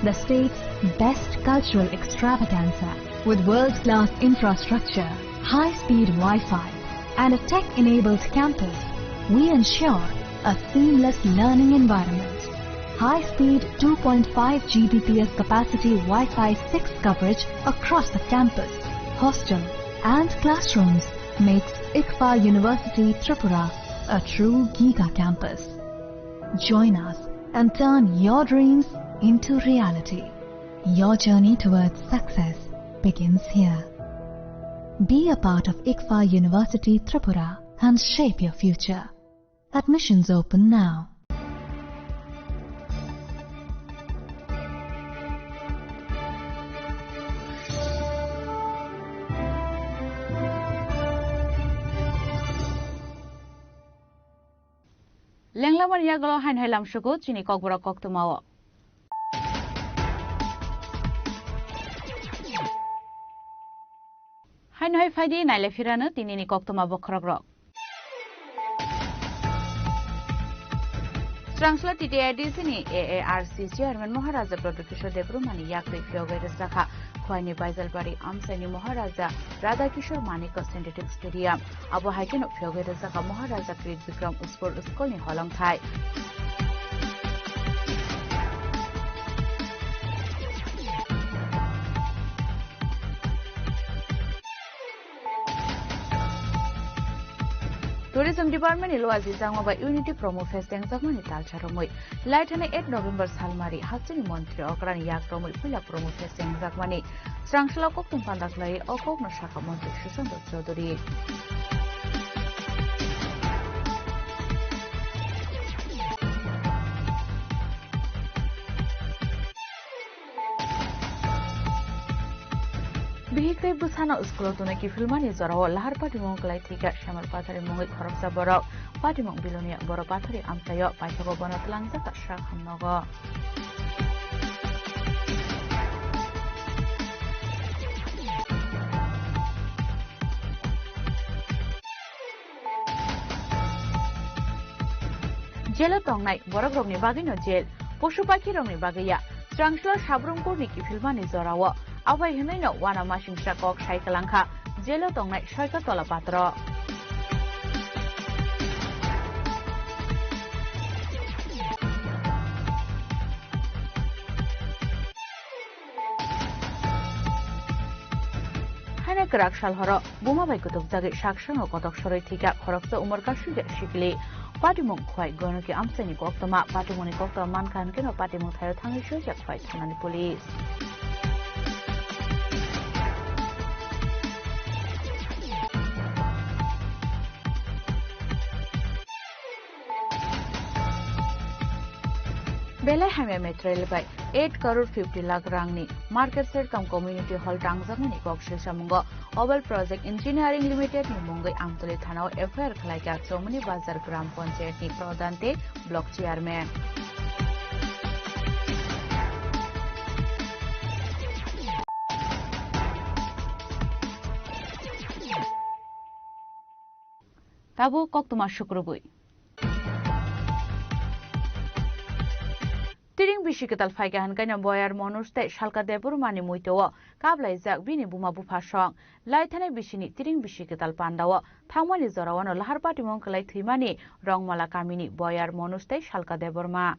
the state's best cultural extravaganza, with world-class infrastructure, high-speed Wi-Fi, and a tech-enabled campus, we ensure a seamless learning environment. High-speed two point five G B P S capacity Wi-Fi six coverage across the campus, hostel, and classrooms makes ICFA University Tripura a true giga campus. Join us and turn your dreams into reality. Your journey towards success begins here. Be a part of ICFA University Tripura and shape your future. Admissions open now. Lenglamani yagulo haino hai lamsugo chini kokborok koktwmao. Haino hai phaidi nailai phirano tinini koktwma bokhorokrok. Srangsla T T I D C ni A A R C chairman Maharaja Pradyot Kishore Debbarma ni yaktwi phiyogwi rwchakha Khwaini Baijalbari amchaini Maharaja Radha Kishore Manikya Synthetic Stadium. Abo hai kheno phiyogwi rwchakha Maharaja Krit Bikram Utkur School ni holongthai. Tourism Department ni luaji jangma bai Unity Promo Fest tengjakmani talsa romwi. Laithani eight November salmari hasteni montri okrani yak romwi puila Promo Fest tengjakmani. Srangsla kokthum panda khlai o kokno sakha montri Sushant Chaudhary. Bihik tei bwsano school-o tonwi kiphilmani jorao lahar patimung kwlai thwikha Shyamala Pathari mungwi khoroksa borok. Patimung Bilonia Boro Pathari amchaio paithago bono twlangjak ta sak hamnogo. Jelo tongnai borokrokni bagwino jel, posu pakhirokni bagwi ya. Srangsla Sabrumkurni kiphilmani jorao aphai hwnwino uanamasingcha kok sai kwlangkha jelo tongnai Soika Tola patro. Haino kwrak sal horo buma bai kutukjagwi saksango kotok sorwi thwikha khoroksa umor kasui ya sikli. Patimung Khwai Gonoki amchaini koktwma. Patimungni koktwma mankha hwnkhe no patimung thaio thangwi soija Khwai thanani police. Belai hamya material bai eight crore fifty lakh rangni market shed cum community hall tangjakmani kok silsamungo Obel Project Engineering Limited ni mungwi Amtoli thanao F I R khlaikha Chomoni Bazar Gram Panchayat ni Pradhan tei Block Chairman. Tabuk koktwma sukrubwi. Tiring bisi kwtal phaikha hwnkhe no Boyar Manoj tei Salka Debbarmani muitu-o kaplaijak bini buma bupha song. Laithanai bisini tiring bisi kwtal pandao thangmani jorao no lahar patimung kwlai thwimani Rongmala kamini Boyar Manoj tei Salka Debbarma.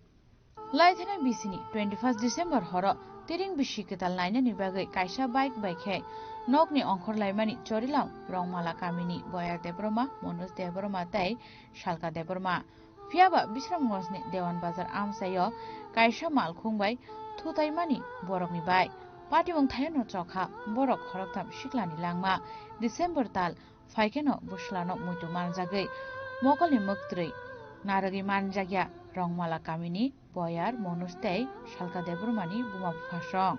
Laithani bisini twenty first December horo tiring bisi kwtal nainani bagwi kaisa bike bai khe nokni ongkhor laimani Chorilam Rongmala kamini Boyar Debbarma, Manoj Debbarma tei Salka Debbarma. Phiyaba Bisramganjni Dewan Bazar amchaio kaisa malkhung bai thutaimani borokni bai. Patimung thaio no chokha borok khoroktham siklani langma December tal phaikheno bwslano muitu manjagwi mokolni mwktwi narwgwi manjakya Rongmala kamini Boyar Manoj tei Salka Debbarmani buma bupha song.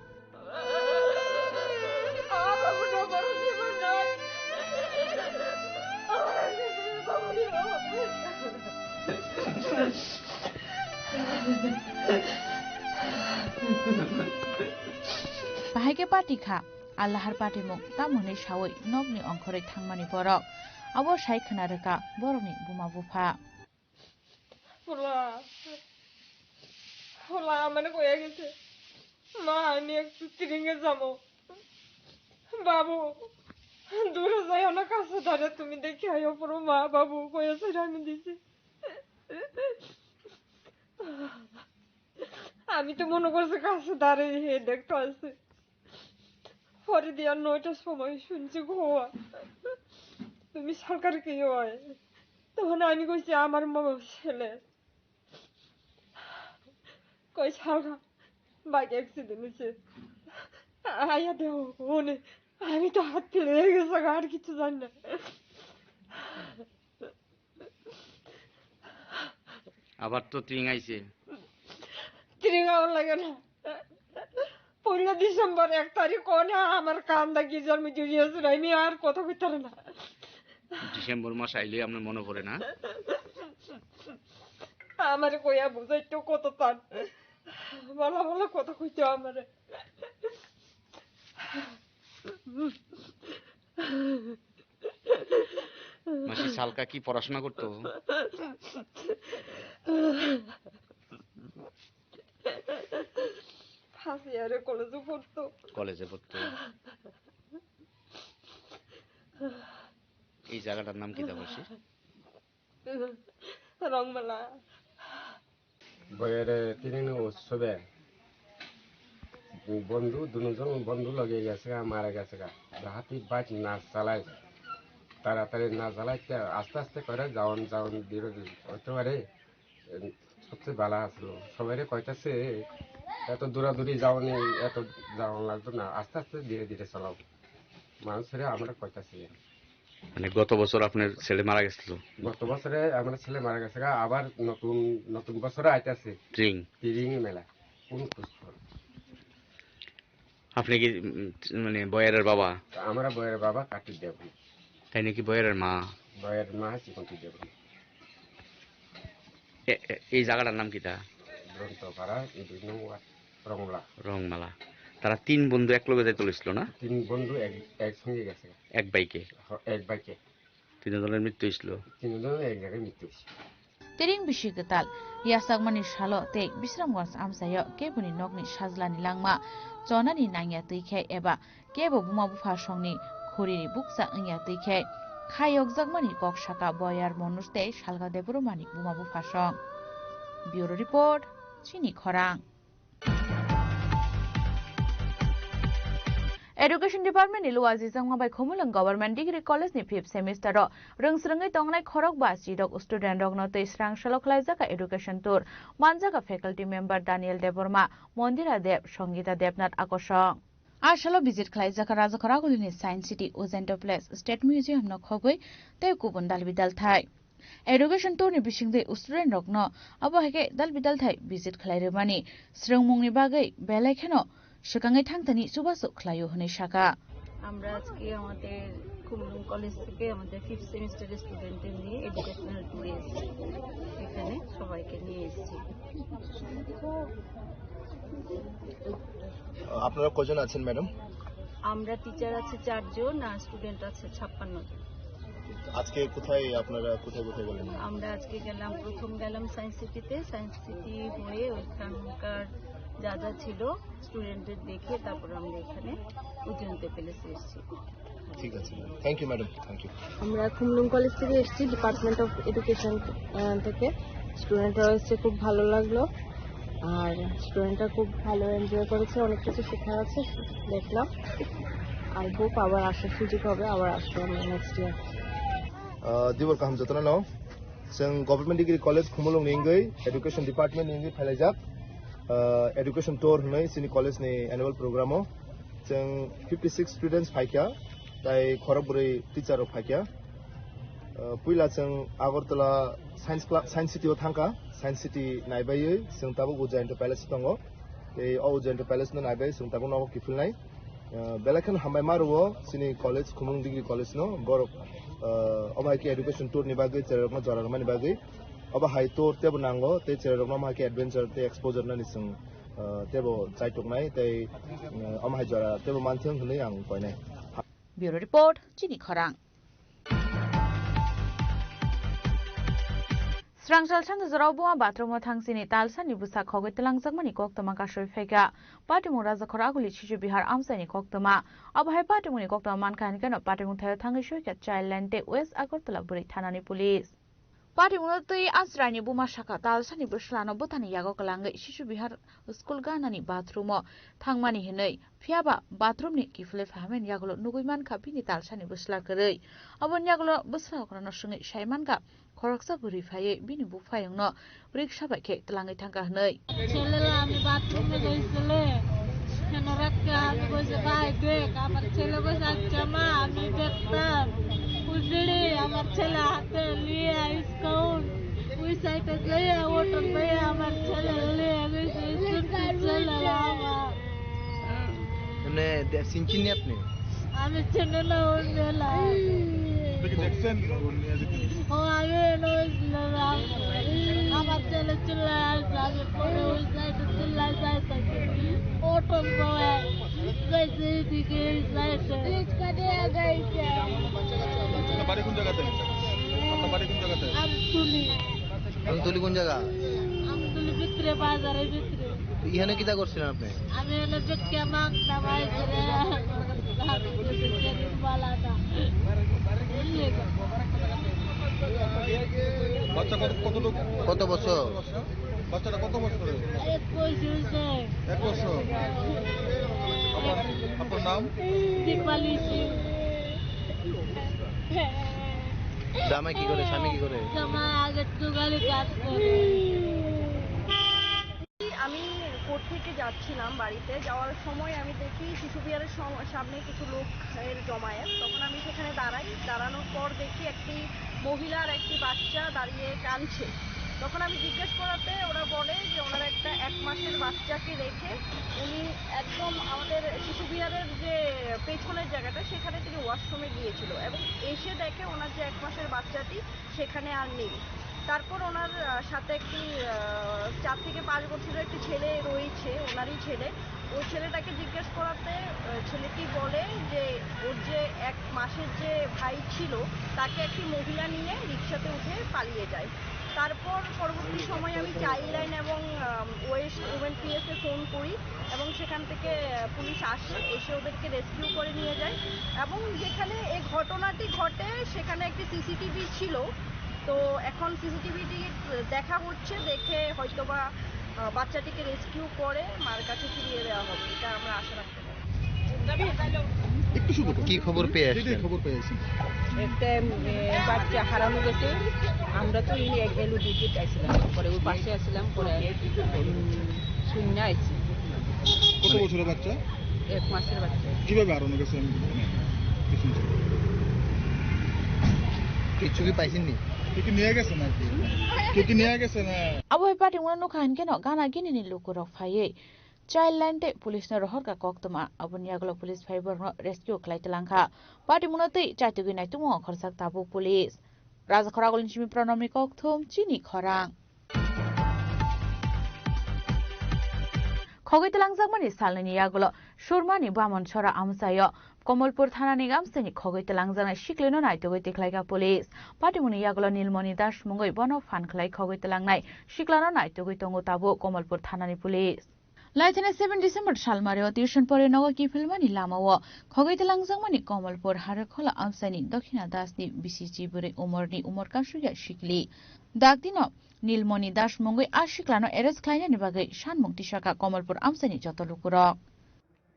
Bahai khe pati kha. Allahar patimung tamo hwnwi saui nokni ongkhorwi thangmani borok. Abo sai khna rwkha borokni buma bupha. Hola, hola, amane koya gese. Ma, ami ektu tiringe jamo. Babu, dure jaiyo na, kase dare tumi dekhe aiyo puro ma, babu, koya sera ami disi. আমি তো মনে করছি কাছে দাঁড়িয়ে দেখতে আছে। পরে দিয়ে নয়টার সময় শুনছি গোয়া। তুমি সরকার কি হয়? তখন আমি কইছি আমার মা ছেলে। কই সারা বাইক অ্যাক্সিডেন্ট হয়েছে। আয়া দেহ ওনে। আমি তো হাত ফেলে গেছে, আর কিছু জানি না। আবার তো তিরিং আইছে। তিরিং আমার লাগে না। পয়লা ডিসেম্বর এক তারিখ কোনে আমার কান্দা গির্জার মধ্যে গিয়েছিল, আমি আর কথা কইতাম না। ডিসেম্বর মাস আইলে আপনার মনে পড়ে না? আমারে কইয়া বুঝাইতো কত তান। ভালো ভালো কথা কইতো আমারে। মাসি, সালকা কি পড়াশোনা করতো? ফার্স্ট ইয়ারে কলেজে পড়তো। কলেজে পড়তো। এই জায়গাটার নাম কি তা মাসি? রংমালা। বইরে তিরিং উৎসবে বন্ধু, দুজন বন্ধু লগে গেছে গা, মারা গেছে গা। যাহাতে বাইক না চালায়, তাড়াতাড়ি না চালাইতে আস্তে আস্তে করে যাওন যাওন ধীরে ধীরে হতে পারে। সবচেয়ে ভালো আসলো। সবাইরে কইতাছে, "এত দৌড়াদৌড়ি যাওনি, এত যাওন লাগতো না, আস্তে আস্তে ধীরে ধীরে চালাও।" মানুষেরা আমরা কইতাছি। মানে, গত বছর আপনার ছেলে মারা গেছিল? গত বছরে আমার ছেলে মারা গেছে গা, আবার নতুন, নতুন বছরে আইতাছে। তিরিং। তিরিং মেলা। কোন খুশখবর? আপনি কি, উম, মানে, বয়ারের বাবা? আমরা বয়ারের বাবা, কাটির দেব। তাই নাকি বয়ারের মা? বয়ারের মা চিকন দেব। এ, এ, এই জায়গাটার নাম কিতা? গ্রন্থপাড়া, এই দুই নম্বর রংলা। রংমালা। তারা তিন বন্ধু এক লগে যাইতে লইছিল না? তিন বন্ধু এক, একসঙ্গে গেছে। এক বাইকে? হ, এক বাইকে। তিনজনের মৃত্যু হইছিল? তিনজনের এক জায়গায় মৃত্যু হইছে। Tiring bisi kwtal, yachakmani salo tei Bisramganj amchaio keboni nokni sajlani langma chonani nangya twi khe eba kebo buma bupha songni khuriri bukcha wngya twi khe khayokjakmani kok saka Boyar Monoj tei Salka Debbarmani buma bupha song. Bureau Report, Chini Khorang. Education Department ni luajijakma bai Khumulwng Government Degree College ni fifth semester o rwngsrwngwi tongnai khorokba chirok student rokno twi srang salo khlaijak education tour manjak faculty member Daniel Debbarma, Mondira Deb, Songita Debnath Akosong. A salo visit khlaijak Rajakhor agulini Science City, Ujjainto Palace, State Museum no khogwi tei kubun dalbi dalthai. Education tour ni bisingtwi student rokno abo hai khe dalbi dalthai visit khlai rwmani swrwngmungni bagwi belai kheno swkangwi thangthani chubachu khlaio hwnwi saka. আমরা আজকে আমাদের খুমলুং কলেজ থেকে আমাদের ফিফথ সেমিস্টারের স্টুডেন্টদের নিয়ে এডুকেশনাল ট্যুরে এসেছি, এখানে সবাইকে নিয়ে এসেছি। আপনারা কজন আছেন, ম্যাডাম? আমরা টিচার আছে চারজন আর স্টুডেন্ট আছে ছাপ্পান্ন জন। আজকে কোথায়, আপনারা কোথায় কোথায় গেলেন? আমরা আজকে গেলাম, প্রথম গেলাম সায়েন্স সিটিতে, সায়েন্স সিটি হয়ে ওইখানকার যা যা ছিল স্টুডেন্টদের দেখে তারপর আমরা এখানে উজ্জয়ন্ত প্যালেসে এসেছি। ঠিক আছে, thank you madam, thank you. আমরা খুমলুং কলেজ থেকে এসেছি, ডিপার্টমেন্ট অফ এডুকেশন থেকে। স্টুডেন্টরা এসেছে, খুব ভালো লাগলো। আর স্টুডেন্টরা খুব ভালো এনজয় করেছে, অনেক কিছু শেখা আছে, দেখলাম। আই হোপ আবার আসার সুযোগ হবে, আবার আসবো আমরা next year. Ah, dibor kaham jotona no. Chwng Government Degree College Khumulwng ni wngwi Education Department ni wngwi phailaijak, ah, Education Tour hwnwi chini college ni annual program o. Chwng fifty six students phaikha, tai khorok bwrwi teacher rok phaikha. Ah, puila chwng Agartala Science Cla-, Science City o thangkha, Science City naibaiwi chwng tabuk Ujjayanta Palace o tongo. Tei o Ujjayanta Palace no naibai chwng tabuk nogo kiphilnai. Ah, belai kheno hambai ma rwo chini college, Khumulwng Degree College no, borok, ah, obo hai khe education tour ni bagwi, chwrairokno jora rwmani bagwi. Obo hai tour teibo nango, tei chwrairokno omo hai khe adventure tei exposure nani chwng, ah, teibo chaituknai, tei, ah, omo hai jora teibo manthung hwnwi ang koinai. Bureau Report, Chini Khorang. Twrangchal sanja jorao buma bathroom o thangsini talsani bwsa khogwi twlangjakmani koktwma kasui phaikha. Patimung Rajakhor Aguli Shishu Bihar amchaini koktwma. Abo hai patimungni koktwma mankha hinkhe no patimung thaio thangwi suikha Child Line tei West Agartala bwrwi thanani police. Patimungno twi Asraini buma sakha talsani bwslano bwthani yago kwlangwi Shishu Bihar school ganani bathroom o thangmani hinwi. Phiyaba bathroom ni kiphilwi phaimani yagulo nugwi mankha bini talsani bwsla kwrwi. Aboni yagulo bwsla okrano swngwi sai mankha. Khoroksa bwrwi phaiwi bini buphayungno riksa bai khe twlangwi thangkha hwnwi. ছেলেরা আমি বাথরুমে গেছিলে, কেন রাখতে আমি কইছে ভাই দেখ আমার ছেলে কইছে আচ্ছা মা আমি দেখতাম। উজড়ে আমার ছেলে হাতে লিয়ে আইসকাউন ওই সাইডে যাইয়া ওটন ভাইয়া আমার ছেলে লিয়ে গেছে স্কুল ছেলে আমার। মানে দে- চিনছেন নি আপনি? আমি চিনি না ওই মেলা। আপনি কি দেখছেন ওর নিয়ে যে কি? ও আমি এনে হয়েছিল রাম। আমার ছেলে চিল্লায় আসছে, আমি পরে ওই সাইডে চিল্লায় যাই থাকি। অটো বয়, যাইছে এদিকে এই সাইডে। আপনার বাড়ি কোন জায়গাতে? আপনার বাড়ি কোন জায়গাতে? আমতলি। আমতলি কোন জায়গা? আমতলি ভিতরে, বাজারের ভিতরে। তো এখানে কিতা করছিলেন আপনি? আমি এনে বেটকে মাংস নামাই করে বালাটা। বাচ্চা কত, কতটুকু? কত বছর? বাচ্চাটা কত বছর? এক বছর হয়েছে। এক বছর? আপনার, আপনার নাম? দীপালি সিং। জামাই কি করে? স্বামী কি করে? জামাই আগের দোকানে কাজ করে। আমি কোর্ট থেকে যাচ্ছিলাম বাড়িতে, যাওয়ার সময় আমি দেখি শিশু বিহারের সম-, সামনে কিছু লোকের জমায়েত। তখন আমি সেখানে দাঁড়াই, দাঁড়ানোর পর দেখি একটি মহিলা আর একটি বাচ্চা দাঁড়িয়ে কাঁদছে। তখন আমি জিজ্ঞেস করাতে ওরা বলে যে ওনারা একটা এক মাসের বাচ্চাকে রেখে উনি একদম আমাদের শিশু বিহারের যে পেছনের জায়গাটা, সেখানে তিনি ওয়াশরুমে গিয়েছিল এবং এসে দেখে ওনার যে এক মাসের বাচ্চাটি সেখানে আর নেই। তারপর ওনার, আহ, সাথে একটি, আহ, চার থেকে পাঁচ বছরের একটি ছেলে রয়েছে, ওনারই ছেলে। ওই ছেলেটাকে জিজ্ঞেস করাতে, আহ, ছেলেটি বলে যে ওর যে এক মাসের যে ভাই ছিল, তাকে একটি মহিলা নিয়ে রিক্সাতে উঠে পালিয়ে যায়। তারপর পরবর্তী সময় আমি চাইল্ড লাইন এবং, আহ, ওয়েস্ট উমেন পিএসএ ফোন করি এবং সেখান থেকে, আহ, পুলিশ আসে, এসে ওদেরকে রেস্কিউ করে নিয়ে যায়। এবং যেখানে এই ঘটনাটি ঘটে, সেখানে একটি সিসিটিভি ছিল। তো এখন সিসিটিভিটি দেখা হচ্ছে, দেখে হয়তোবা, আহ, বাচ্চাটিকে রেস্কিউ করে মার কাছে ফিরিয়ে দেওয়া হবে, এটা আমরা আশা রাখতে পারি। একটু শুরু করো। কি খবর পেয়ে যেটাই আসলেন? খবর পেয়ে আসেন। একটা, এ, বাচ্চা হারানো গেছে। আমরা তো এই এলওডিতে আইছিলাম, পরে ওই পাশে আছিলাম, পরে, উম, শূন্য আইছি। কত মানে বছরের বাচ্চা? এক মাসের বাচ্চা। কিভাবে হারানো গেছে? আমি মানে কিছু শুনছি। কিচ্ছু কি পাইছেননি? কেউ কি নিয়ে গেছে নাকি? কেউ কি নিয়ে গেছে না? Abo hai patimungno nukha hinkhe no gana gini ni lukurok phaiwi Child Line tei police no rohorkha koktwma. Aboni yagulo police phai borokno rescue khlai twlangkha. Patimungno twi chaitugwi naitukmung khorchak tabuk police. Rajakhor Agulni simi Pranamni kokthum chini khorang. Khogwi twlangjakmani salnwini yagulo Surmani Bamonsora amchaio Komolpur thanani gamsini khogwi twlangjaknai siklino naitugwi tikhlaikha police. Patimungni yagulo Nilmoni Das mungwi bono phan khlai khogwi twlangnai siklano naitugwi tongo tabuk Komolpur thanani police. Laithani seven December salmario tuition pore nogo kiphilmani lamao khogwi twlangjakmani Komolpur Harekhola amchaini Dokhina Dasni bisichi bwrwi umorni umor kasugya sikli. Dakdino Nilmoni Das mungwi a siklano arrest khlainani bagwi sanmung tisakha Komolpur amchaini joto lukurok.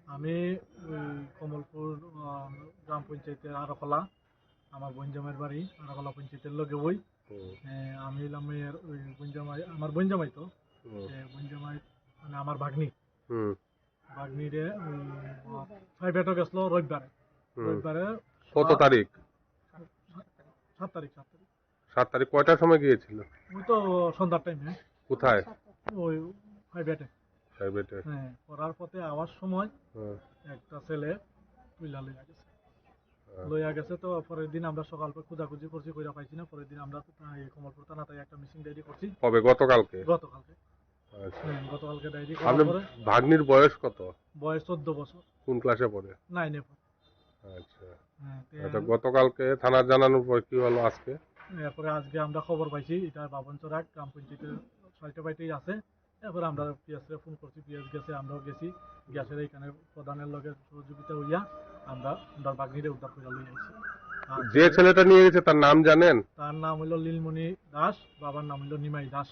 আমি ওই কমলপুর, আহ, গ্রাম পঞ্চায়েতের আরোখলা, আমার বোন জামাইয়ের বাড়ি আরোখলা পঞ্চায়েতের লগে ওই। হুম। এ, আমি হইলাম এর ওই বোন জামাই, আমার বোন জামাই তো। হুম। এ, বোন জামাই মানে আমার ভাগ্নি। হুম। ভাগ্নিরে ওই, আহ, প্রাইভেটও গেছিল রবিবারে। হুম। রবিবারে কত সকাল তারিখ? সাত, সাত তারিখ, সাত তারিখ। সাত তারিখ কয়টার সময় গিয়েছিল? ওই তো সন্ধ্যার টাইমে। কোথায়? ওই প্রাইভেটে। প্রাইভেটে। হ্যাঁ, পড়ার পথে আওয়ার সময় হুম। একটা ছেলে তুইলা লইয়া গেছে। আচ্ছা। লইয়া গেছে তো পরের দিন আমরা সকাল করে খোঁজাখুঁজি করছি, কইরা পাইছি না। পরের দিন আমরা তো এই কমলপুর থানাতে একটা মিসিং ডায়েরি করছি। কবে? গতকালকে? গতকালকে। আচ্ছা। হ্যাঁ, গতকালকে ডায়েরি করার আপনার পরে ভাগ্নির বয়স কত? বয়স চোদ্দ বছর। কোন ক্লাসে পড়ে? নাইনে পড়ে। আচ্ছা। হ্যাঁ, তো আচ্ছা, গতকালকে থানায় জানানোর পর কি হলো আজকে? এরপরে আজকে আমরা খবর পাইছি এটা বাবনচরা গ্রাম পঞ্চায়েতের ছয়টা বাড়িতেই আছে। এরপরে আমরা পিএস রে ফোন করছি, পিএস গেছে, আমরাও গেছি। গ্যাসের এখানে প্রধানের লগে সহযোগিতা হইয়া আমরা আমরা বাগনিরে উদ্ধার করে লই আইছি। আর যে ছেলেটা নিয়ে গেছে, তার নাম জানেন? তার নাম হইল লীলমণি দাস, বাবার নাম হইল নিমাই দাস।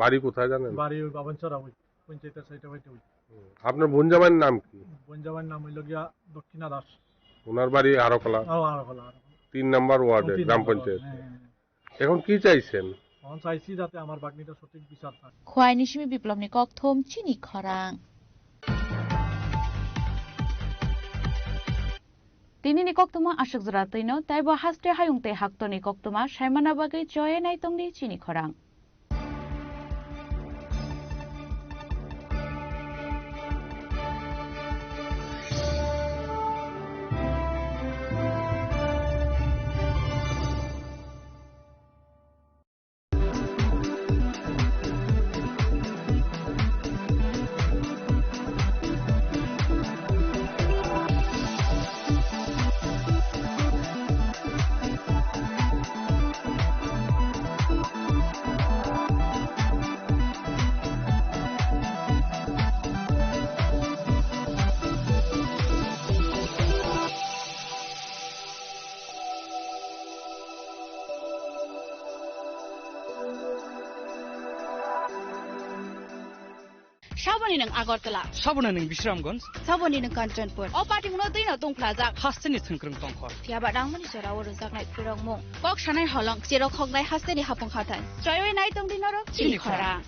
বাড়ি কোথায় জানেন? বাড়ি ওই বাবনচরা, ওই পঞ্চায়েতের সাইডে, ওইটা ওই। আপনার বোন জামাইয়ের নাম কি? বোন জামাইয়ের নাম হইল গিয়া দক্ষিণা দাস। ওনার বাড়ি আরোখলা? ও, আরোখলা, আরোখলা। তিন নম্বর ওয়ার্ডে, তিন গ্রাম নম্বর পঞ্চায়েত। ওয়ার্ডে, হ্যাঁ, হ্যাঁ, হ্যাঁ। এখন কি চাইছেন? এখন চাইছি যাতে আমার বাগনিটা সঠিক বিচার পায়। Khwai ni simi Biplobni kokthum chini khorang. Tinini koktuma aswk jora twino, teibo haste hayung tei haktorni koktuma saimana bagwi choye naitongdi chini khorang. Saboni nwng Agartala. Saboni nwng Bisramganj. Saboni nwng Kanchanpur. O party mungno twi no tongphlajak. Hasteni thwngkwrwng tongkhor. Phiya ba nangmani jora o rwjaknai phwrwngmung. Kok sanai holong, cherok hoknai hasteni hapung hathai. Choiwi nai tongdi norok chini khorang.